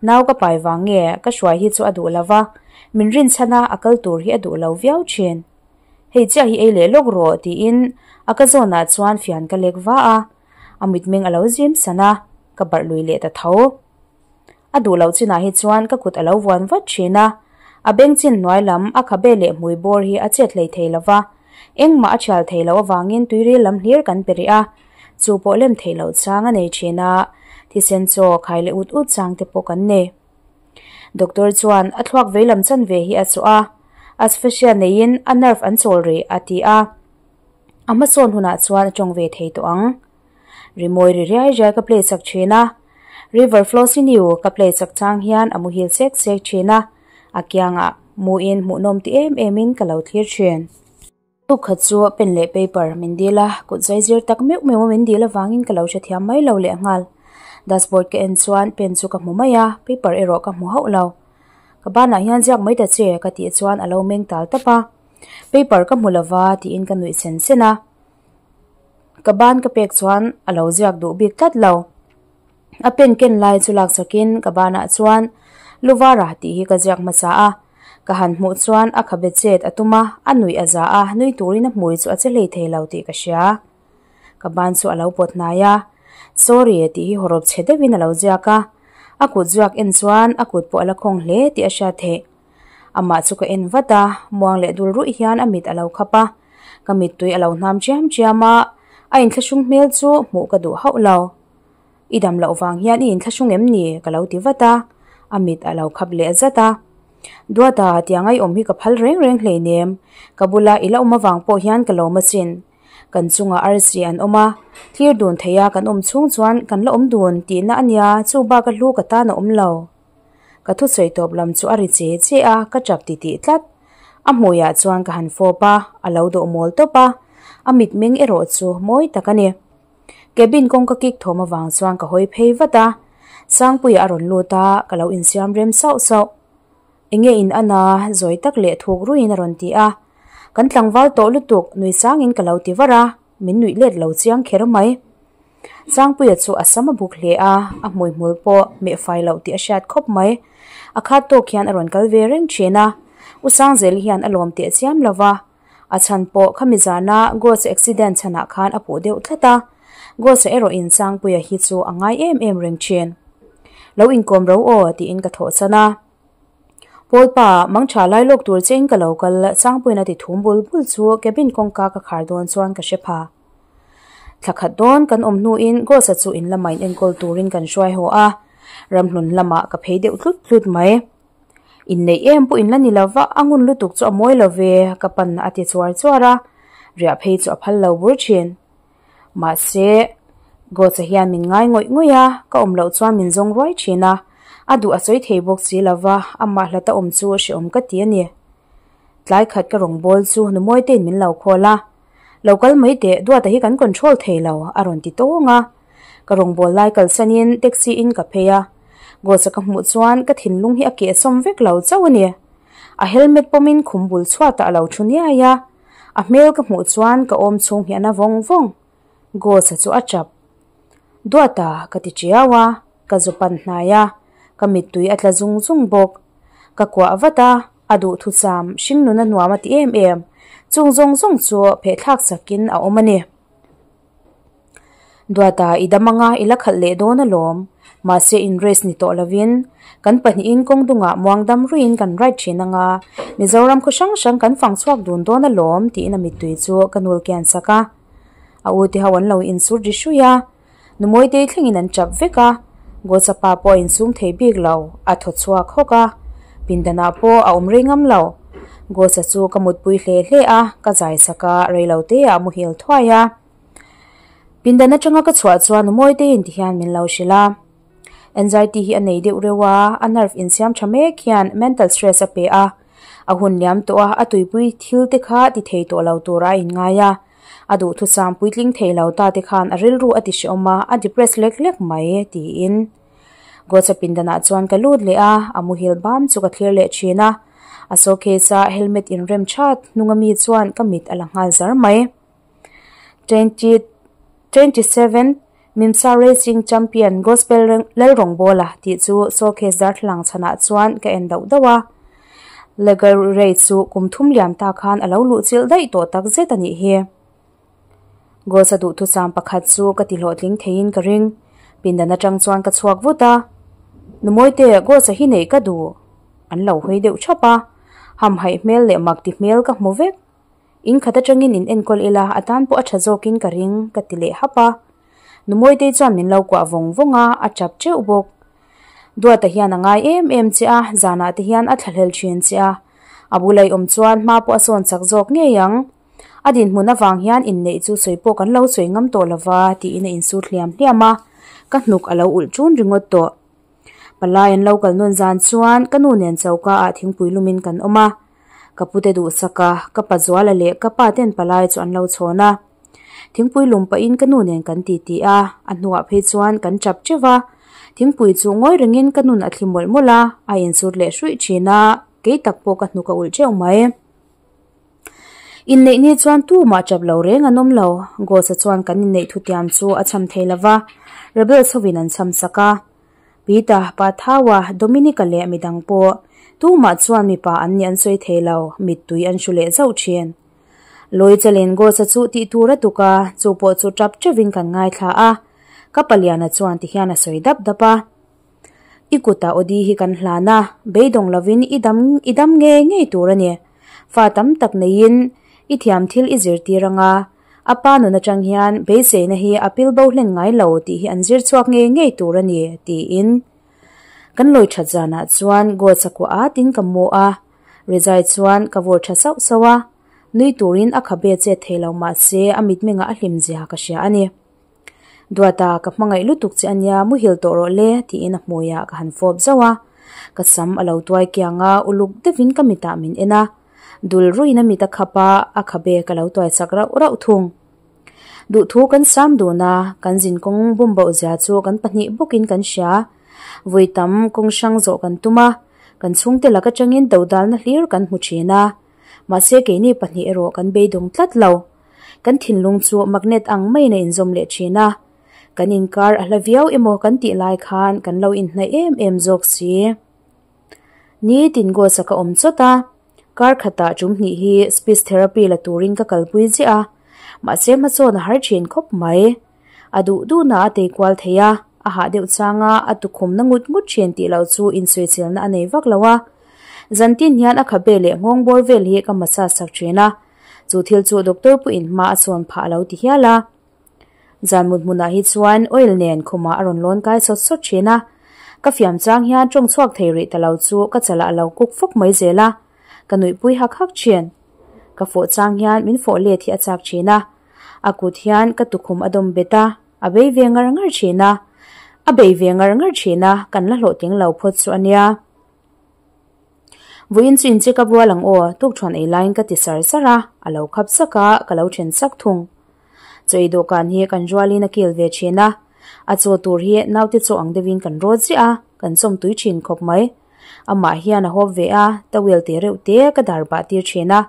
[SPEAKER 1] nau ka pai vang nge ka hruai hi chu a duh lo va, min rinchhan a a kal tur hi a duh lo viau thin. Hei chiah hi ei leh lawk rawh tiin a ka zawnah chuan fian ka lek va a. A mitmeng a lo zim san a, ka barh lui leh ta tho. A duh loh chinah hi chuan ka kut a lo vuan vat thin a, a beng chin hnuai lam a khabe leh hmui bawr hi a chet hlei thei lo va, engmah a thial thei loh avangin tuiril lam hlir kan pe rih a, chu pawh lem theih loh chang a nei thin a, thisen chaw khai leh ut ut chang te pawh kan nei. Doctor chuan a thluak vei lam chanve hi a chawh a, asphyxia neiin a nerve an chawl rih a ti a. A hmasawn hunah chuan a tawng ve thei tawh ang. Rimawi ri riai riai ka play chak thin a, River Flows in You ka play chak chang hian a muhil sek sek thin a, a kiangah muin hmuhnawm ti em emin ka lo thlir thin. Tuk khat chu pen leh paper min dil a, kut zai zir tak meuh meuh a min dil avangin ka lo hrethiam mai lo lehnghal. Dashboard ka en chuan pen chu ka hmu mai a, paper erawh ka hmu hauh lo. Ka banah hian ziak mai ta che ka tih chuan a lo meng tal tap a. Paper ka hmu lova tiin ka nuih sen sen a, ka ban ka pek chuan a lo ziak duh bik tlat lo. A pen ken lai chu lak chakin ka banah chuan Luvara tih hi ka ziak hmasa a, ka han hmuh chuan a khabe chet a tum a, a nuih a za a, nui turin a hmui chu a che hlei thei lo tih ka hria. Ka ban chu a lo pawt hnai a, Sorry tih hi hawrawp chhe deuhin a lo ziak a, a kut ziak en chuan a kut pawh a la khawng hle tih a hriat theih. Amah chu ka en vat a, muang leh dul ruih hian a mit a lo khap a, ka mittui a lo hnam chiam chiam a, a inthlahrung hmel chu hmuh ka duh hauh lo. I dam loh vang hian i inthlahrung em ni? ka lo ti vat a, a mit a lo khap leh zat a. Duata, tiang ai awm hi ka phal reng reng hleinem, ka bula i la awm avang pawh hian ka lawm asin. Kan chungah arsi an awm a, thlir dun theia kan awm chhung chuan kan la awm dun tihna a nia, chu bak a hlu ka tan a awm lo. Ka thusawi tawp lam chu a ri che che a, ka tap titih tlat. A hmuiah chuan ka han fawp a, a lo dawh mawl tawp a, a mitmeng erawh chu mawi tak a ni. Cabin kawngka kik thawm avang chuan ka hawi phei vat a, Sangpuia a rawn lut a, ka lo insiam rem sauh sauh. Enge in an a, zawi tak leh thuk ruiin a rawn ti a. Kan tlangval tawh lutuk, nui sangin ka lo ti var a, min nuih let lo chiang kher mai. Sangpuia chu a sam a buk hle a, a hmuihmul pawh meh fai loh tih a hriat khawp mai. A khat tawk hian a rawn kal ve reng thin a, U Sangzeli hian a lawm teh chiam lo va, a chhan pawh khami zana Ghost accident chhanah khan a puh deuh tlat a, Ghost-a erawhin Sangpuia hi chu a ngai em em reng thin. Lo inkawm ro aw tiin ka thawhsan a. Paul pa, mang tha lai lawk tur che in ka lo kal, Sangpuiin a ti thum bul bul chu cabin kawngka ka khar dawn chuan ka hre pha. Thla khat dawn kan awm hnuin Ghost-a chu in lama in enkawl turin kan hruai haw a, ramhlun lamah ka phei deuh tlut tlut mai. Inneih em pawh in la ni lo va, a ngun lutuk chu a mawi lo ve, ka pan a ti chuar chuar a, riah phei chu a phal lo bur thin. Mahse, Ghost-a hian min ngai ngawih ngawih a, ka awm loh chuan min zawng ruai thin a, a duh a sawi thei bawk si lo va, amah hlata awm chu hrehawm ka ti a ni. Tlai khat ka rawn bawl chu nu Mawitein min lo khawl a. Lo kal mai teh, Duata hi kan control thei lo, a rawn ti tawng a. Ka rawngbâwl lai kalsanin taxi in ka phei a, Gawcha ka hmuh chuan ka thinlung hi a kehsawm vek lo chauh a ni. A helmet pawmin khum bul chhuatah a lo thu niai a, a hmel ka hmuh chuan ka awm chhung hi a na vawng vawng. Gawcha chu a tap. Duata ka ti tiau a, ka zu pan hnai a, ka mittui a tla zung zung bawk. Ka kuah vat a, a duhthucham hringnun a nuam a ti em em, chung zawng zawng chu phehthlak sakin a awm a ni. Duata i dam anga i la khalh leh dawn alawm, mahse in race ni tawh lovin kan pahnihin kawng dungah muang dam ruiin kan ride thin anga Mizoram khaw hrang hrang kan fang chhuak dun dawn alawm tiin a mittui chu ka nul kian sak a. A u te ho an lo insur ri hrui a, Numawitei thlengin an tap vek a, Gawcha pa pawh a insum thei bik lo, a thaw chhuak hawk a, pindanah pawh a awm rei ngam lo. Gawcha chu ka mutpui hle hle a, ka zai sak a, reiloteah a muhil thuai a. Pindan atanga ka chhuah chuan Numawiteiin ti hian min lo hrilh a, Anxiety hi a nei deuh reuh a, a nerve insiam tha mek hian mental stress a pe a, a hun liam tawh a, a tuipui thil te kha ti thei tawh lo tura a inngai a. A duhthusam puitling thei lo ta te khan a rilru a ti hrehawm a, a depress lek lek mai, tiin Gawcha pindanah chuan ka lut leh a, a muhil bam chu ka thlir leh thin a. A showcase a helmet inrem that hnunga mi chuan ka mit a la nghal zar mai. 27 Mimsa Racing Champion Gospel Lalrawngbawla tih chu showcase darthlalang chhanah chuan ka en dauh dauh a. Legal rate chu kum thum liam ta khan a lo luh chilh daih tawh tak zet a nih hi. Gosa duhthusam pakhat chu ka ti hlawhtling theiin ka ring. Pindan atang chuan ka chhuak vut a. Numawite, Gosa hi neih ka duh. An lo hawi deuh thap a. Hamhaih hmel leh mak ti hmel ka hmu vek. In khat atangin in enkawl ila a tan pawh a tha zawkin ka ring, ka ti leh hap a. Numawitei chuan min lo kuah vawng vawng a, a tap teuh bawk. Duata hian a ngai em em che a, zanah te hian a thlahlel thin che a. A bula i awm chuan hma pawh a sawn chak zawk ngei ang. A dinhmun avang hian inneih chu sawi pawh kan lo sawi ngam tawh lova tiin a insut hliam hliam a, ka hnuk a lo ulh ṭun ringawt tawh. Palai an lo kal nawn zan chuan ka nu nen choka ah thingpui lumin kan awm a. Ka pute duhsak a, ka pa Zuala leh ka pa ten palai chu an lo chhawn a. Thingpui lum pahin ka nu nen kan titi a, a hnuah phei chuan kan tap teuh a. Thingpui chu ngawi rengin ka nun a thli mawlh mawlh a, a insut leh hruih thin a, kei tak pawh ka hnuk a ulh teuh mai. Inneih ni chuan tumah tap lo reng an awm lo. Ghost-a chuan kan inneih thutiam chu a cham thei lo va, Rebels hovin an cham sak a. Peter, Pa Thaua, Dominic-a leh midang pawh tumah chuan mipa an nih an sawi thei lo, mittui an hru leh zauh thin. Lawi Chalin Ghost-a chu tih tur a tuk a, chu pawh chu tap teuhin kan ngaithla a. Ka paliana chuan tihian a sawi dap dap a. I kutah Audi hi kan hlan a, beidawng lovin i dam i dam ngei ngei tur a ni. Fa tam tak neiin i thiam thil i zirtir anga, a pa nun atang hian beiseina hi a pil bo hlen ngai lo tih hi an zir chhuak ngei ngei tur a ni, tiin. Kan lawi that zanah chuan Gold sakua atin ka mu a, Rizai chuan ka vawr tha sauh sauh a, nui turin a khabe chet thei lo mahse a mitmengah a hlim zia ka hria a ni. Duata, ka hmangaih lutuk che ania, muhil tawh rawh le, tiin a hmuiah ka han fawp zauh a. Ka sam a lo tuai kiang a, uluk deuhin ka mitah min en a. Dul ruiin a mit a khap a, a khabe ka lo tuai chak rauh rauh thung. Duhthu kan sam dun a, kan zinkawng bum boh zia chu kan pahnih bawkin kan hria. Vui tam kawng hrang zawh kan tum a, kan chhungte lak atangin dodalna hlir kan hmu thin a. Mahse keini pahnih erawh kan beidawng tlat lo. Kan thinlung chu magnet ang maiin a inzawm leh thin a, kan inkar a hla viau emaw kan tih lai khan kan lo inhnaih em em zawk si. Nitin Gosa ka awm chawt a, kar khatah tum hnih hi speech therapy la turin ka kalpui ziah a, mahse hmasawn a har thin khawp mai. A duh duhna a tei kual thei a, a hah deuh changa a tukhumna ngut ngut thin tih loh chu insawiselna a nei vak lo a. Zantin hian a khabe leh nghawng bawr vel hi ka massage sak thin a, Chu thil chu doctor pawhin hma a sawn phah a lo ti hial a. Zan mut hmunah hi chuan oil nen khumah a rawn lawn kai sawt sawt thin a. Ka fiam chang hian tawng chhuak thei rih ta lo chu ka chalah a lo kuk fawk mai zel a. Ka nuihpui hak hak thin. Ka fawh chang hian min fawh let hi a chak thin a. A kut hian ka tukhum a dawm bet a, a bei ve ngar ngar thin a. A bei ve ngar ngar thin a, kan la hlawhtling lo phawt chu a nia. Vawiin chu in check up rual ang aw, tukṭhuan ei laiin ka ti sar sar a, a lo khap sak a, ka lo ṭhen sak thung. Chaw ei dawhkan hi kan rualin a kil ve ṭhin a, a chaw tur hi naute chaw ang deuhin kan rawt ziah a, kan chawm tui ṭhin khawp mai. Amah hian a hawp ve a, towel te reuh te ka dar bah tir ṭhin a,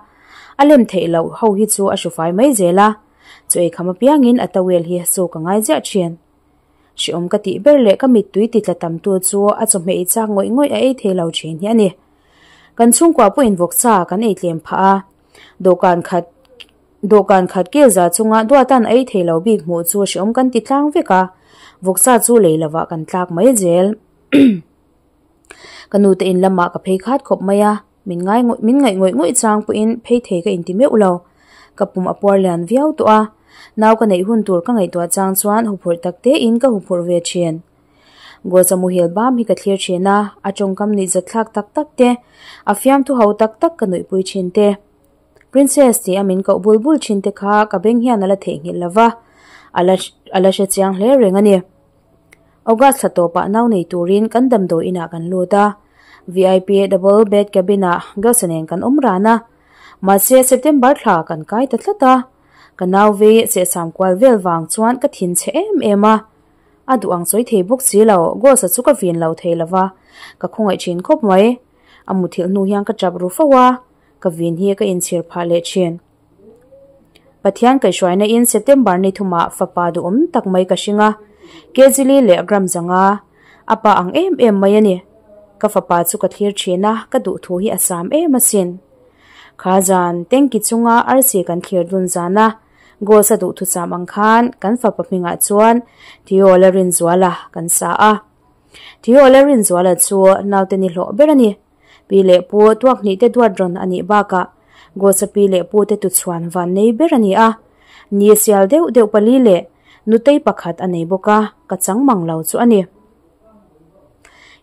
[SPEAKER 1] a lem theih loh ho hi chu a hrufai mai zel a, chaw ei kham apiangin a towel hi suk a ngai ziah ṭhin. Hrehawm ka tih ber leh ka mittui ti tla tam tu chu a chawhmeh ei chak ngawih ngawih a ei thei lo thin hi a ni. Kan chhungkua pawhin vawksa kan ei tlem phah a, dawhkan khat dawhkan khat kel za chunga duatan a ei thei lo bik hmuh chu hrehawm kan ti tlang vek a, vawksa chu lei lovah kan tlak mai zel. Ka nute in lamah ka phei khat khawp mai a, min ngai ngawih min ngaih ngawih ngawih chang pawhin phei thei ka inti meuh lo. Ka pum a puar lian viau tawh a, nau ka neih hun tur ka ngaihtuah chang chuan huphurh tak tein ka huphurh ve thin. Gosa muhil bam hi ka thlir thin a, a tawngkam nuihzat thlak tak tak te, a fiamthu ho tak tak ka nuihpui thin te. Princess tih a min koh bul bul thin te kha ka beng hian a la theihnghilh lo va, a la a la hrechiang hle reng a ni. August thla tawpah nau nei turin kan damdawi inah kan lut a, vip double bed cabin ah Gasa nen kan awm ran a, mahse September thla kan kai ta tlat a, ka nau vei sehsam kual vel vang chuan ka thin chhe em em a, a duh ang sawi thei bawk si lo, Gasa chu ka vin lo thei lo va, ka khawngaih thin khawp mai, a muthilh hnu hian ka tap ru fo a, ka vin hi ka inchhir phah leh thin. Pathian kaihhruaina in September ni thumah fapa duhawm tak mai ka hring a, Kezili leh Gram zanga a pa ang em em mai a ni. Ka fapa chu ka thlir thin a, ka duh thu hi a sam em asin. Kha zan tanki chunga arsi kan thlir dun zan a, Ghost a duhthusam ang khan kan fapa hmingah chuan Theo la Rinzuala kan sa a. Theo la Rinzuala chu naute ni hlawh ber a ni. Pi leh pu tuak hnih te duat rawn a nih bakah Gawsa pi leh pu te tuchhuan van nei ber a ni a, ni sial deuh deuh pali leh nutei pakhat a nei bawk a, ka chang mang lo chu a ni.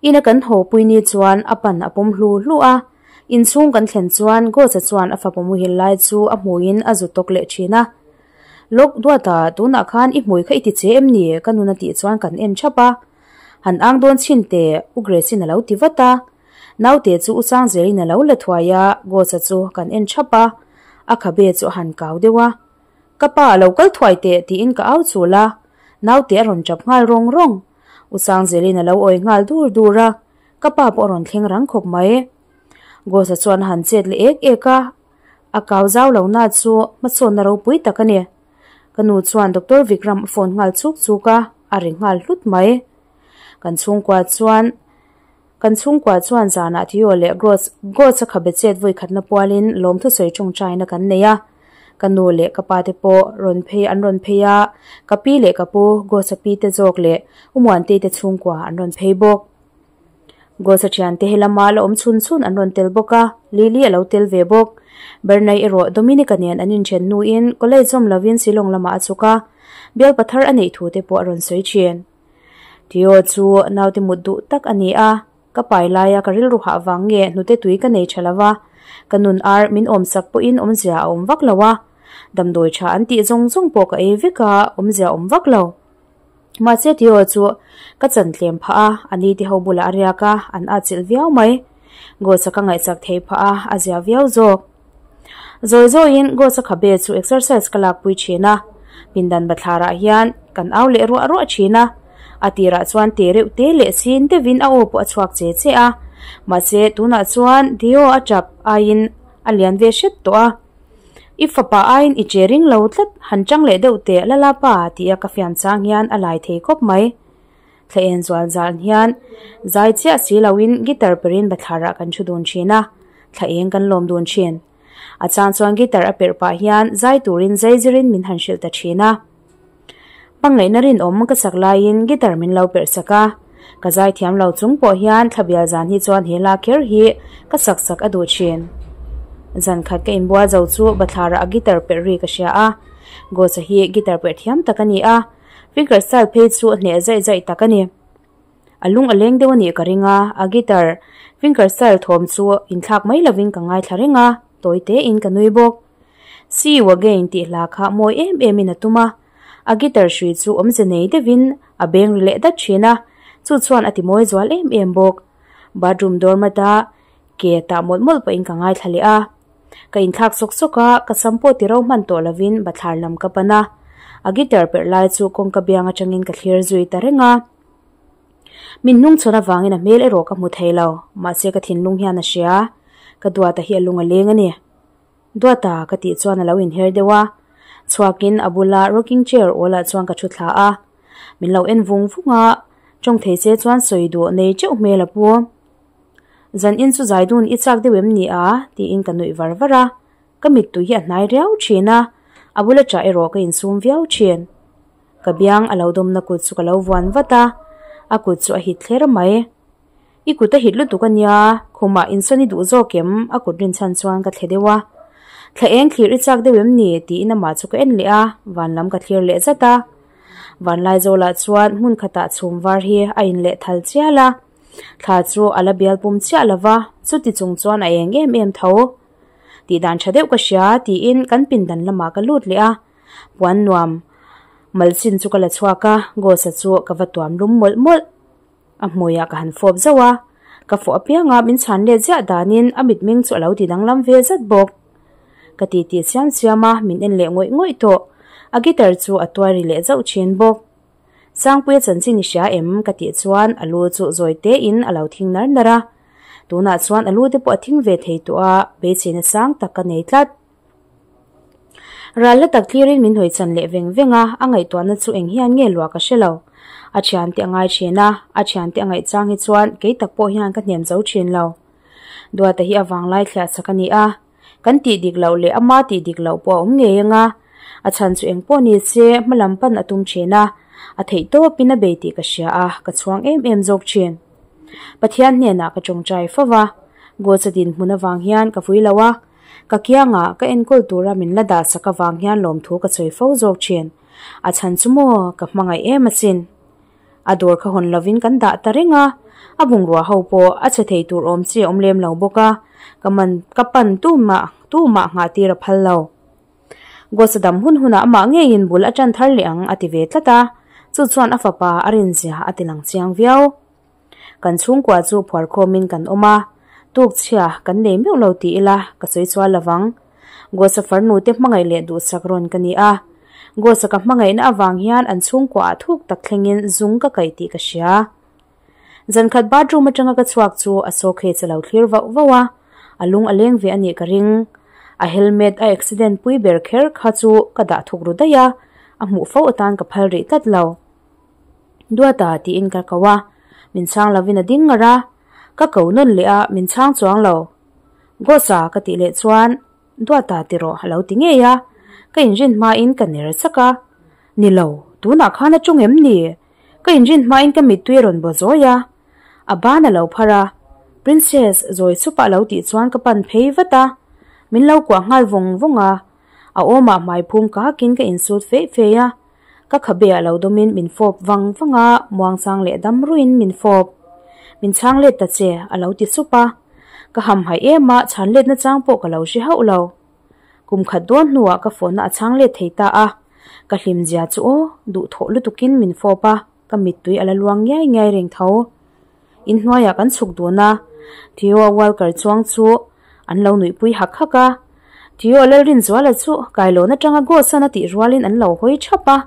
[SPEAKER 1] Ina kan haw pui ni chuan a pan a pawm hlu hlu a, inchhung kan thlen chuan Gawsa chuan a fapa muhil lai chu a hmuiin a zu tawk leh thin a. Lawk duata tunah khan i hmui kha i ti che em ni? Ka nun a tih chuan kan en thap a. Han ang dawn chhin teh, U Grace-in a lo ti vat a. Naute chu U Sangzelin a lo la thuai a, Ghost-a chu kan en thap a, a khabe chu a han kau deuh a. Ka pa a lo kal thuai teh tiin ka au chul a, naute a rawn tap nghal rawng rawng. U Sangzelin a lo awi nghal dur dur a, ka pa pawh a rawn thleng rang khawp mai. Ghost-a chuan a han chet leh ek ek a, a kau zau lo na chu hmasawnna ropui tak a ni. Ka nu chuan Doctor Vikram a phone nghal chuk chuk a, a ri nghal hlut mai. Kan chhungkua chuan Kan chhungkua chuan zanah Theo leh Gross Gross a khabe chet vawi khatna pualin lawmthu sawi tawngtaina kan nei a. Ka nu leh ka pa te pawh rawn phei an rawn phei a, ka pi leh ka pu Gross a pi te zawk leh U Muantei te chhungkua an rawn phei bawk. Ghost a thiante he lama la awm chhun chhun an rawn tel bawk a, Lily a lo tel ve bawk. Bernay erawh Dominic-a nen an inthen hnuin college zawm lovin Shillong lamah a chhuk a, bial pathar a neih thu te pawh a rawn sawi thin. Theo chu naute mut duh tak a ni a, ka pai laia ka rilru hah vang nge hnute tui ka nei tha lo va, ka nun ar min awmsak pawhin awmzia a awm vak lo a, damdawi tha an tih zawng zawng pawh ka ei vek a, awmzia a awm vak lo. Mahse Theo chu ka chan tlem phah a, a ni te ho bulah a riak a, an atchilh viau mai. Ghost-a ka ngaihchak thei phah a, a zia viau zawk. Zawi zawiin Ghost-a khabe chu exercise ka lakpui thin a, pindan bathlarah hian kan au leh ruah ruah thin a, a tirah chuan te reuh te leh sin deuhin a aw pawh a chhuak che che a, mahse tunah chuan Theo a tap aiin a lian ve hret tawh a. I fapa aiin i che ring lo tlat, han chang leh deuh teh lala pa tia ka fiam chang hian a lai thei khawp mai. Thla en zual zan hian zai chiah si loin guitar perin bathlarah kan thu dun thin a, thla eng kan lawm dun thin. A chang chuan guitar a perh pah hian zai turin zai zirin min han hrilh ta thin a. Hmangaihna rinawm ka sak laiin guitar min lo perh sak a, ka zai thiam lo chung pawh hian thlabial zan hi chuan he hla kher hi ka sak sak a duh thin. Zan khat ka inbual zo chu bathlarah a guitar perh ri ka hria a, Ghost-a hi guitar perh thiam tak a ni a, finger style phei chu a hneh zaih zaih tak a ni. A lung a leng deuh a nih ka ring a, a guitar finger style thawm chu inthlak mai lovin ka ngaithla reng a, tawi tein ka nui bawk. See you again tih hla kha mawi em em in a tum a, a guitar hrui chu awmze nei deuhin a beng ri leh dat thin a, chu chuan a ti mawi zual em em bawk. Bathroom door mata. Ke tah mawlh mawlh pahin ka ngaithla leh a. Ka inthlak sawk sawk a, ka sam pawh ti ro hman tawh lovin bathlar lam ka pan a. A guitar perh lai chu kawngka biang atangin ka thlir zui ta reng a. Min hnungchhawn avangin a hmel erawh ka hmu thei lo, mahse ka thinlung hian a hria. Ka duata hi a lung a leng a ni. Duata ka tih chuan a lo inher deuh a. Chhuakin a bula rocking chair awlah chuan ka thu thla a. Min lo en vung vung a, tawng thei che chuan sawi duh nei teuh hmel a pu. Zan in chu zai dun i chak deuh em ni a? tiin ka nuih var var a. Ka mittui hi a hnai riau thin a, a bula ṭah erawh ka insum viau thin. Ka biang a lo dawmna kut chu ka lo vuan vat a, a kut chu a hit thler mai. I kut a hit lutuk a nia, khumah insawn i duh zawk em? A kut rinchhan chuan ka thle deuh a. Thla eng thlir i chak deuh em ni? tiin amah chu ka en leh a, van lam ka thlir leh zat a. Vanlaizawlah chuan hmun khatah chhum var hi a inleh thal chial a. Thla chu a la bial pum chiah lo va, chuti chung chuan a eng em em tho. Tih dan tha deuh ka hria tiin kan pindan lamah ka lut leh a, puan nuam malchin chu ka la chhuak a, Ghost-a chu ka va tuam lum mawlh mawlh. A hmuiah ka han fawp zauh a, ka fawh apianga min chhan let ziah danin a mitmeng chu a lo ti danglam ve zat bawk. Ka ti tih siam siam a, min en leh ngawih ngawih tawh. A guitar chu a tuai ri leh zauh thin bawk. Sangpuia chanchin i hria em? Ka tih chuan a lu chu zawi tein a lo thing nar nar a. Tunah chuan a lu te pawh a thing ve thei tawh a, beiseina sang tak ka nei tlat. Ral la tak thlirin min hawi chan leh veng veng a, a ngaihtuahna chu eng hian nge luah ka hre lo. A thiante a ngai thin a, a thiante a ngaih chang hi chuan kei tak pawh hian ka hnem zo thin lo. Duata hi a vanglai thliah chak a ni a. Kan tih dik loh leh ama tih dik loh pawh a awm ngei anga, a chhan chu eng pawh ni se hma lam pan a tum thin a, a theih tawpin a bei tih ka hria a, ka chhuang em em zawk thin. Pathian hnenah ka tawngtai fo va, Gosa dinhmun avang hian ka vui lo a, ka kiangah ka enkawl tura min la dah sak avang hian lawmthu ka sawi fo zawk thin. A chhan chu maw ka hmangaih em asin. A dawr kha hawn lovin kan dah ta reng a, a bungrua ho pawh a chhe thei tur awm chi a awm lem lo bawk a, ka man ka pan tumah tumah nghah tir a phal lo. Gosa dam hun hunah amah ngeiin bul a tan thar leh ang a ti ve tlat a, chu chuan a fapa a rinzia a ti lang chiang viau. Kan chhungkua chu phuarkhawmin kan awm a, tuk chhia kan nei meuh lo ti ila ka sawi chual lovang. Gosa farnu te hmangaih leh duhsak rawn ka ni a, Gosa ka hmangaihna avang hian an chhungkua ah thuk tak thlengin zung ka kaih tih ka hria. Zankhat bathroom atanga ka chhuak chu a sawkhech a lo thlir vauh vauh a, a lung a leng ve a nih ka ring. A helmet a accident pui ber kher kha chu ka dah thuk ru daih a, a hmuh fo atan ka phal rih tlat lo. Duata tiin ka ko a, min chhang lovin a ding ngar a, ka ko nawn leh a, min chhang chuang lo. Gosa ka tih leh chuan Duata ti rawh a lo ti ngei a, ka inrin hmain ka ner chak a, Ni lo, tunah khan a ṭawng em ni? Ka inrin hmain ka mittui a rawn baw zawi a, a ban a lo phar a, Princess zawi chupah a lo tih chuan ka pan phei vat a, min lo kuah nghal vawng vawng a, a awmah hmai phum kakin ka insut feih feih a. Ka khabe ah lo dawmin min fawp vang vang a, muangchang leh dam ruiin min fawp. Min chhang let ta che, a lo ti sup a. Ka hamhaih em a, chhan letna chang pawh ka lo hre hauh lo. Kum khat dawn hnuah ka phone a chhang let thei ta a. Ka hlim zia chu aw, duhthawh lutukin min fawp a, ka mittui a la luang ngiai ngiai reng tho. Inhnuaiah kan chhuk dun a, Theo Walker chuang chu an lo nuihpui hak hak a. Theo Lalrinzuala chu kailawn atanga Ghost-an a tih rualin an lo hawi thap a.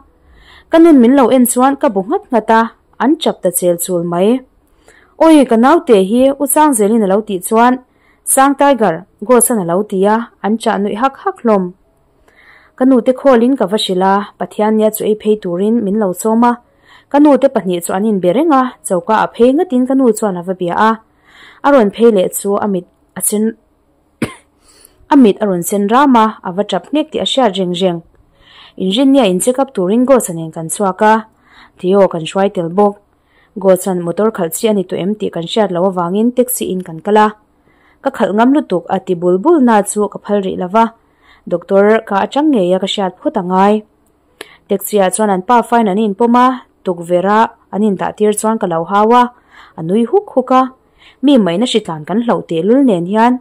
[SPEAKER 1] Ka nun min lo en chuan ka bu nghat nghat a, an chap ta chel chul mai. Awi ka naute hi U Sangzelin a lo tih chuan Sang Tiger, Ghost-an a lo ti a, an chah nuih hak hak hlawm. Ka nute khawlin ka va hrilh a, Pathian nia chu ei phei turin min lo sawm a. Ka nute pahnih chu an inbe reng a, choka a phei ngatin ka nu chuan a va bia a. A rawn phei leh chu a mit a sen a mit a rawn sen ram a, a va tap nghek tih a hriat reng reng. Inrinnia in check up turin Ghost-a nen kan chhuak a, Theo kan hruai tel bawk. Ghost-a'n motor khalh chi a ni tawh em tih kan hriat loh avangin taxi in kan kal a. Ka khalh ngam lutuk a ti bul bul na chu ka phal rih lo va, doctor ka atang ngei a ka hriat phawt a ngai. Taxi ah chuan an pa fain an inpawm a, tukverh a an indah tir chuan ka lo hau a, a nui huk huk a, mi maina hritlan kan hlauh teh lul nen hian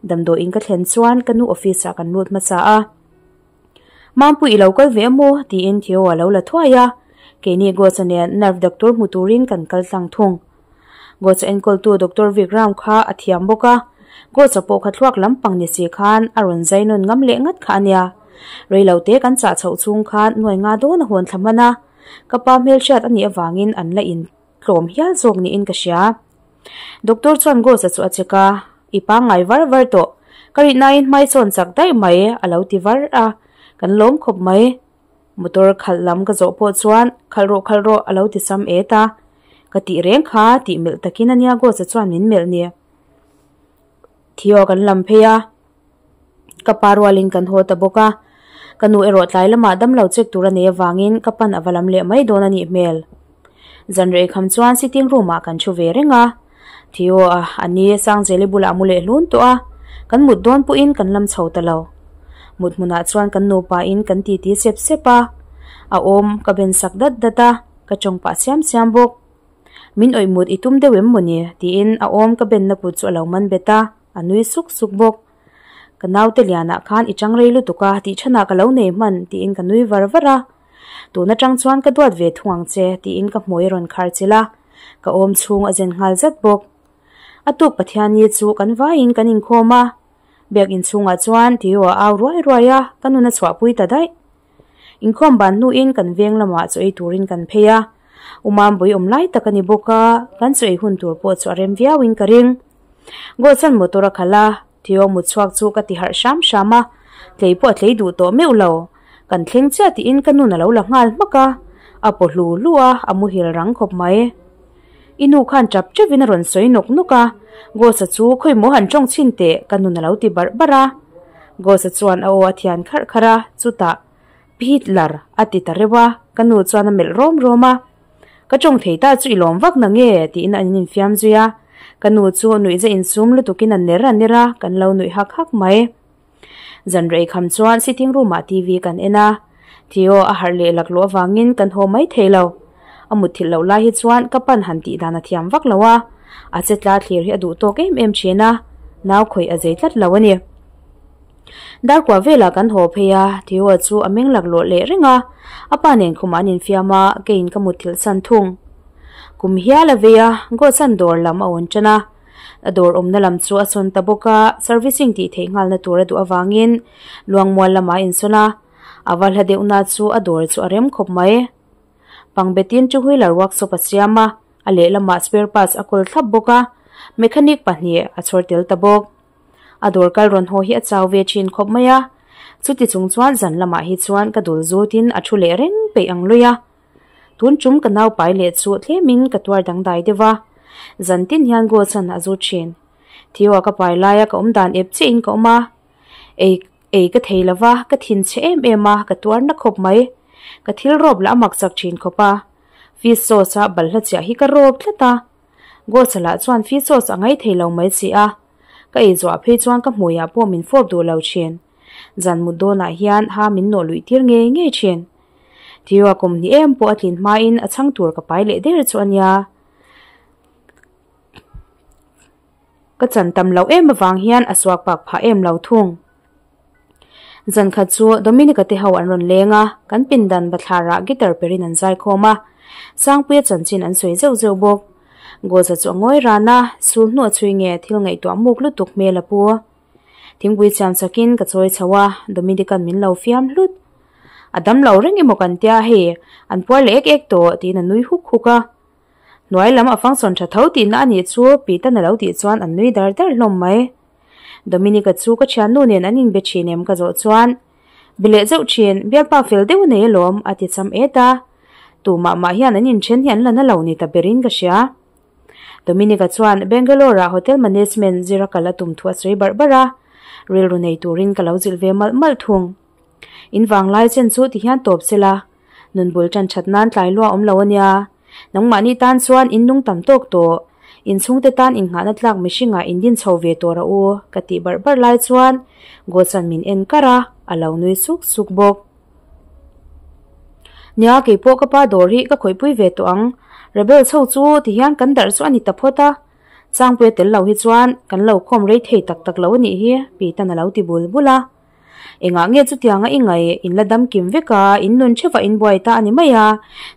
[SPEAKER 1] damdawiin ka thlen chuan ka nu office ah kan lut hmasa a. Mampui i lo kal ve emaw tiin Theo a lo la thuai a, keini Ghost-a nen nerve doctor hmu turin kan kal tlang thung. Ghost-a enkawltu Doctor Vikram kha a thiam bawk a. Gos-a pawh kha thluak lampang ni si khan a rawn zai nawn ngam leh ngat kha a nia. Reilote kan chah chhoh chhung khan nuai nga dawn a hawn thla hman a, ka pa hmelhriat a nih avangin an la in tlawm hial zawk niin ka hria. Doctor chuan Gos-a chu a check a, I pangngai var var tawh, ka rihnain hmaisawn chak daih mai a lo ti var a, kan lawm khawp mai. Motor khalh lam ka zawh pawh chuan khalh rawh khalh rawh a lo ti sam et a, ka tih reng kha tih melh takin a nia Gos-a chuan min melh ni. Theo kan lam phei a, ka pa rualin kan haw ta bawk a, ka nu erawh tlai lamah damlo check tur a nei avangin ka pan a va lam leh mai dawn a nih hmel. Zanreh kham chuan sitting room ah kan thu ve reng a, Theo a a ni Sangzeli bulah a mu leh hlun tawh a, kan mut dawn pawhin kan lam chho ta lo. Mut hmunah chuan kan nupa in kan titi sep sep a, a awm ka ben sak dat dat a, ka tawng pah siam siam bawk. Min awih mut i tum deuh em mawni? tiin a awm ka benna kut chu a lo man bet a, a nui suk suk bawk. Ka naute lianah khan i chang rei lutuk a, tih chhanah ka lo nei hman, tiin ka nui var var a. Tun atang chuan ka duat ve thung ang che, tiin ka hmui a rawn khar chilh a, ka awm chhung a zen nghal zat bawk. A tuk Pathianni chu kan vaiin kan inkhawm a, biak inchhungah chuan Theo a au ruai ruai a, ka nun a chhuahpui ta daih. Inkhawm ban hnuin kan veng lamah chaw ei turin kan phei a, U Mambui awm lai tak a ni bawk a, kan chaw ei hun tur pawh chu a rem viauin ka ring. Gawlsan motor a khalh a, Theo mut chhuak chu ka ti harh hram hram a, tlei pawh a tlei duh tawh meuh lo. Kan thleng chiah tiin ka nun a lo la nghal hmak a, a paw hlu hlu a, a muhil rang khawp mai. I nu khan tap teuhin a rawn sawi nawk nawk a, Ghost-a chu khawi maw han tawng chhin teh ka nun a lo ti barh barh a. Ghost-a chuan a aw a thian kharh kharh a, chutah, Pi Hitler a ti ta reuh a, ka nu chuan a melh rawm rawm a. Ka tawng thei ta chu i lawm vak na nge? tiin an infiam zui a, ka nu chu nuihza insum lutukin a ner a ner a, kan lo nuih hak hak mai. Zan rei kham chuan sitting room ah TV kan en a, Theo a harh leh laklawh avangin kan haw mai thei lo. A mutthilh loh lai hi chuan ka pan han tih dan a thiam vak lo a, a che tla thlir hi a duh tawk em em thin a, nau khawih a zei tlat lo a ni. Darkua velah kan haw phei a, Theo chu a meng laklawh leh reng a, a pa nen khumah an infiam a, keiin ka mutthilh san thung. Kum hial a vei a, Gawtsan dawr lam a awn tan a. A dawr awmna lam chu a sawn ta bawk a, servicing tih theih nghalna tur a duh avangin Luangmual lamah a insawn a, a va hla deuhna chu a dawr chu a rem khawp mai. Pangbetin two wheeler workshop a siam a, a lehlamah spare parts a kawl thlap bawk a, mechanic pahnih a chhawr tel ta bawk. A dawr kal rawn haw hi a chau ve thin khawp mai a, chuti chung chuan zan lamah hi chuan ka dul zutin a thu leh reng peih ang lui a. Tun tum ka nau pai leh chu tlemin ka tuar dangdai deuh a, zan tin hian goal chan a zu thin. Theo-a ka pai laia ka awm dan ep chiahin ka awm a, ei ei ka thei lo va, ka thin chhe em em a, ka tuar na khawp mai. Ka thil rawp lah a mak chak thin khawp a, fish sauce a balhla chiah hi ka rawp tlat a. Goal lah chuan fish sauce a ngai thei lo mai si a, ka ei zuah phei chuan ka hmuiah pawh min fawp duh lo thin. Zan mut dawnah hian ha min nawh luih tir ngei ngei thin. Theo-a kum hnih em pawh a tlin hmain a chhang tur ka pai leh der chu a nia. Ka chan tam loh em avang hian a suak pak phah em lo thung. Zan khat chu Dominica te ho an rawn leng a, kan pindan bathlarah guitar perin an zai khawm a. Sangpuia chanchin an sawi zeuh zeuh bawk. Goza chu a ngawi ran a, sul hnuah chhui nge thil ngaihtuah muk lutuk hmel a pu. Thingpui chiam chakin ka chawi chho a, Dominican min lo fiam hlut. A dam lo reng emaw kan tia hei, an puar leh ek ek tawh tiin a nui huk huk a. Hnuai lam a function tha tho tihna a nih chu Pitan a lo tih chuan an nui dar dar hlawm mai. Dominica chu ka thiannu nen an inbe thin em ka zawh chuan, Be leh zeuh thin, bialpa fel deuh a nei alawm a ti cham et a. Tumah mah hian an inthen hi an la na lo ni ta berin ka hria. Dominica chuan Bangalore-ah Hotel Management zir a kal a tum thu a sawi barh barh a, rilru nei turin ka lo zilh ve malh malh thung. In vanglai chen chu tihian tawp se la, nun bul tan that nan tlai lua awm lo a nia. Nangmahni tan chuan in nung tam tawk tawh, in chhungte tan inngahna tlak mihringah in din chho ve tawh rawh u, ka tih barh barh lai chuan Gossan min en kar a, a lo nui suk suk bawk. Nia, keipawh ka pa dawr hi ka khawihpui ve tawh ang. Rebel chho chu tihian kan darh chu a ni ta phawt a. Changpuia tel lo hi chuan kan lo khawm rei thei tak tak lo a nih hi, Pitan a lo ti bul bul a. Engah nge chutianga i ngaih in la dam kim vek a, in nun theuh ah in buai ta a ni mai a.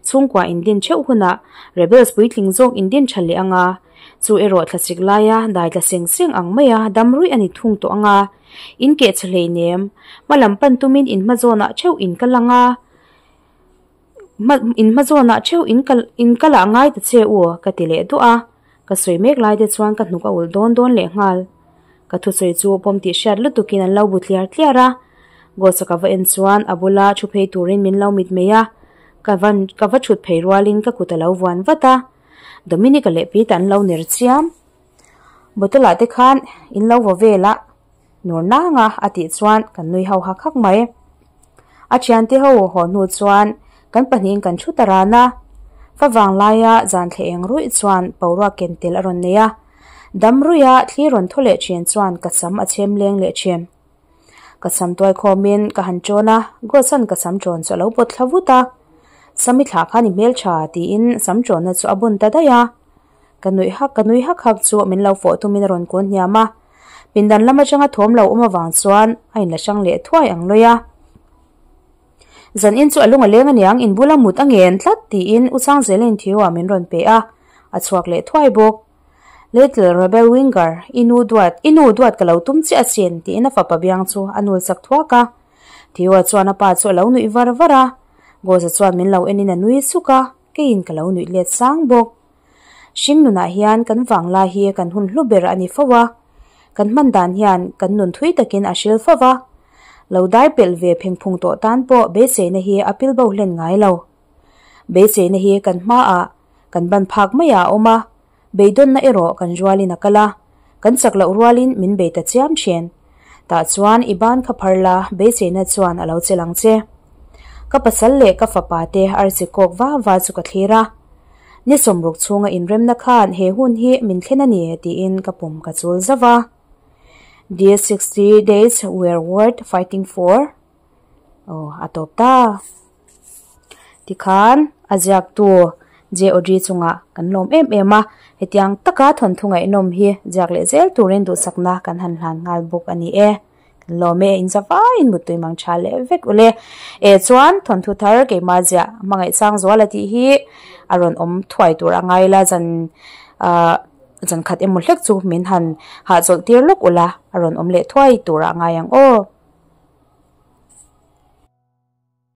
[SPEAKER 1] Chhungkua in din theuh hunah Rebels puitling zawk in din tha leh ang a. Chu erawh thlasik laia dai tla seng seng ang maia dam ruih a ni thung tawh ang a. In keh chhe hleinem. Hma lam pan tumin in hma zawnah theuh in kal ang a. Hma in hma zawnah theuh in kal in kal ah ngai ta che u ka ti leh duah a. Ka sawi mek lai te chuan ka hnuk a ulh dawn dawn leh nghal. Ka thusawi chu pawm tih hriat lutukin an lo bu tliar tliar a. Ghost-a ka va en chuan a bula thu phei turin min lo mit mai a. Ka van ka va thut phei rualin ka kut a lo vuan vat a. Dominic-a leh Pete an lo ner chiam. Bottle ah te khan in lo vaw vel a, nur nang a a tih chuan kan nui ho hak hak mai. A thiante ho haw hnu chuan kan pahnihin kan thu ta ran a. Fa vang laia zan thle eng ruih chuan boruak ken tel a rawn nei a. Dam ruih a thli rawn thaw leh thin chuan ka sam a chhem leng leh thin. Ka sam tuai khawmin ka han ṭawn a, Ghost-a'n ka sam ṭawn chu a lo pawt thla vut a. Sami thlah khan i hmelṭha tiin sam ṭawnna chu a bun ta daih a. Ka nuih hak ka nui hak hak chu min lo fawh tumin a rawn kun hniam a. Pindan lam aṭanga thawm lo awm avang chuan a inla hrang leh thuai ang lawi a. Zan in chu a lung a leng aniang in bula mut a ngen tlat tiin U Changzelin Theo-a min rawn pe a, a chhuak leh thuai bawk. Little Rebel Winger, i nu duat, i nu duat ka lo tum chiah asin, tiin a fapa biang chu a nul chak thuak a. Theo-a chuan a pa chu a lo nuih var var a. Goza chuan min lo enin a nui suk a, keiin ka lo nuih let sang bawk. Hring nunah hian kan vanglai hi kan hun hlu ber a ni fo a, kan hman dan hian kan nun thui takin a hril fo va. Lo dai pelh ve phengphung tawh tan pawh beiseina hi a pilbo hlen ngai lo. Beiseina hi kan hmaah kan ban phak maiah a awm a, beidawnna erawh kan rualin a kal a, kan chak loh rualin min bei ta chiam thin. Tah chuan i ban kha phar la, beiseina chuan a lo chelh ang che. Ka pasal leh ka fapa te arsi kawk va va chu ka thlir a. Ni sawmruk chhunga inremna khan he hun hi min thlen a ni tiin ka pum ka chul zauh a. These 60 days were worth fighting for. Aw, a tawp ta. Tikhan a ziaktu J. Audrey chungah kan lawm em em a, hetiang taka thawnthu ngaihnawm hi ziak leh zel turin duhsakna kan han hlan nghal bawk a ni e. Kan lawm e, in zavaiin muttui mang tha leh vek ule. E chuan thawnthu thar keimah ziah hmangaih chang zual a tih hi a rawn awm thuai tur a ngai la zan ah zan khat emaw hlek chu min han hahchawlh tir lawk ula a rawn awm leh thuai tur a ngai ang aw.